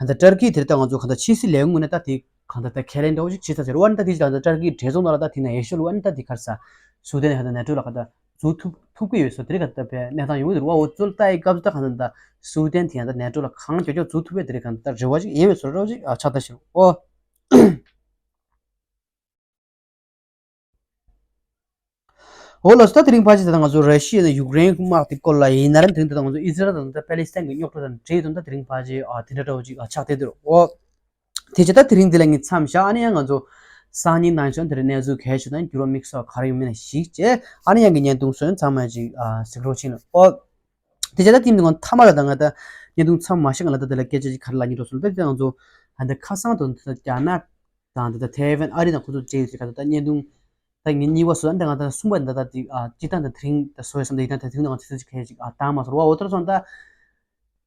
ད་ད་ཏར་ཀི་དེར་ད་ང་ཚོ་གང་ལྟར་ཕྱི་སྲིད་ལས་ཁུངས་ནས་ད་དེ་གང་ལྟར་ད་ཁས་ལེན་འདྲ་བོ་ཞིག་བྱེད་ཚར་ཟེར་བ་ནི་ད་དེ་ད་ད་ཏར་ཀིའི་གྲོས་ཚོགས་ནང་ལ་ད་དེ་ན་ཡེ་ཤུ་ལུ་ཨ་ནི་ད་དེ་གར་ས་སུའུ་ཏན་གང་ལྟར་ནེ་ཊོ་ལ་གང་ལྟར་འཛུལ་ཐུབ་ཐུབ་ཀྱི་ཡོད་སོ་དེ་རིང་གང་ལྟར་བའི་གནས་སྟངས་ཡོང་གི་འདུག་བ། འོ་ཚོ་ལ་ལྟ་ཡི་སྐབས་སུ་ད་གང་ལྟར་ད་སུའུ་ཏན་དེ་ཡང་ད་ནེ་ཊོ་ལ་གང་མགྱོགས་མགྱོགས་འཛུལ་ཐུབ་པའི་དེ་རིང་གང་ལྟར་རེ་བ་ཞིག་ཡིན་པའི་བཟོ་འདྲ་བོ་ཞིག་ཨ་ཆགས་ད་ཕྱིར་ཨོ། འོ་ལགས་སོ། ད་དེ་རིང་ཕལ་ཆེར་ད་ང་ཚོ་ར་ཤི་ཡ་དང་ཡུཀ་རེན་དམག་དེ་སྐོར་ལ་ཡིན་ན་རེད། དེ་རིང་ད་ང་ཚོ་ཨི་ཟི་རལ་དང་ད་པེ་ལི་སི་ཐན་གྱི་རྙོག་དྲ་དང་འབྲེལ་ཡོད་དུ་ད་དེ་རིང་ཕལ་ཆེར་ཨ་དེ་འདྲ་འདྲ་བོ་ཅིག་ཨ་ཆགས་བསྡད་འདུག་འོ། དེ་བྱས་ད་དེ་རིང་འདི་ལ་ངས་མཚམས་བཞག་ཨ་ནི་ཡང་ང་ཚོ་སང་ཉིན་གནངས་ཚེ་དེ་རིང་གནས་ཚུལ་གལ་ཆེ་དང་འགྱུར་བ་དམིགས་བསལ་ག་རེ་ཡོད་མེད་ལ་གཞིགས་བྱས་ཨ་ནི་ཡང་གི་བརྙན་ཐུང་སོན་ཚང་མ་ཅིག་ཨ་གཟིགས་རོགས་བྱེད་ལ་འོ། དེ་བྱས་ད་དེ་རིང་འདི་ང་མཐའ་མ་ལ་ད་ང་ད་བརྙན་ཐུང་མཚམས་མ་བཞག་ང་ལ་ད་དེ་ལ་སྐད་ཆ་ཅིག་ག་རེ་ལབ་སྙིང་འདོད་སོང་ད་དེ་ང་ཚོ་ཨ་ད་ཁ་སང་དུ་ད་རྒྱ་ནག་དང་ད་ལྟ་ཐའེ་ཝན་ཨ་རི་དང་ཁོ་ཚོ་འབྲེལ་ཡོད་ཀྱི་ཁ་ཐུག་ད་བརྙན་ཐུང་ད་ངེད་གཉིས་པ་བཟོ་ཨ་ནི་ད་ང་ད་གསུམ་པ་ད་ད་དེ་ཨ་སྤྱི་བཏང་ད་དེ་རིང་ད་བཟོ་ཡ་བསམ་ད་ཡིན་ད་ད་དེ་རིང་ད་ང་ཚོ་ཚོད་ཀྱི་ཁ་ཅིག་ཨ་བཏང་མ་སོང་བ། འོ་ཐར་སོང་ད་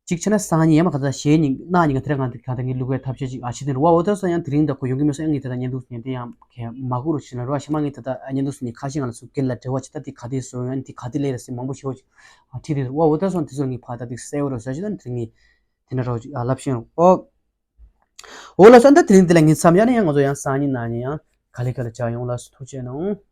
གཅིག་བྱས་ན་སང་ཉིན་ཡ་མ་ག་ད་གཞེས་ཉིན་གནངས་ཉིན་ག་དེ་རིང་ང་ད་ག་ད་ངས་ལུག་པའི་ཐབས་ཤེས་ཅིག་ཨ་བྱེད་དེ་རུ་བ། འོ་ཐར་སོང་ཡང་དེ་རིང་ད་ཁོ་ཡོང་གི་མེད་སོང་ཡང་ངས་ད་ད་བརྙན་ཐུང་ཉན་དེ་ཡང་ག་མ་གུ་རུ་བྱེད་ན་རུ་བ་ཞེ་མ་ངས་ད་ད་བརྙན་ཐུང་ཉན་ཁ་ཤས་ང་ལ་སུ་སྐད་ལ་འབྲེལ་བ་བྱེད་ད་དེ་ག་དེ་བཟོ་ཡོང་ཨ་ནི་དེ་ག་དེ་ལས་ར་སེ་མང་པོ་ཞེ་བོ་ཅིག་ཨ་ཁྲིད་དེ་རུ་བ། འོ་ཐར་སོང་དེ་ཚོ་ངས་ཕ་ད་དེ་གསལ་བོ་རུ་བཟོ་བྱེད་ད་དེ་རིང་ངས་དེ་འདྲ་རོགས་ཅིག་ཨ་ལབ་ཤེས་རོགས་ཨོ། འོ་ལགས་སོ། ད་དེ་རིང་འདི་ལ་ངས་མཚམས་ཡང་ནས་ཡང་ང་ཚོ་ཡང་སང་ཉིན་གནངས་ཉིན་ཡང་ག་ལེ་ག་ལེ་བྱ་ཡོང་། ལགས་སོ། ཐུགས་རྗེ་གནང་།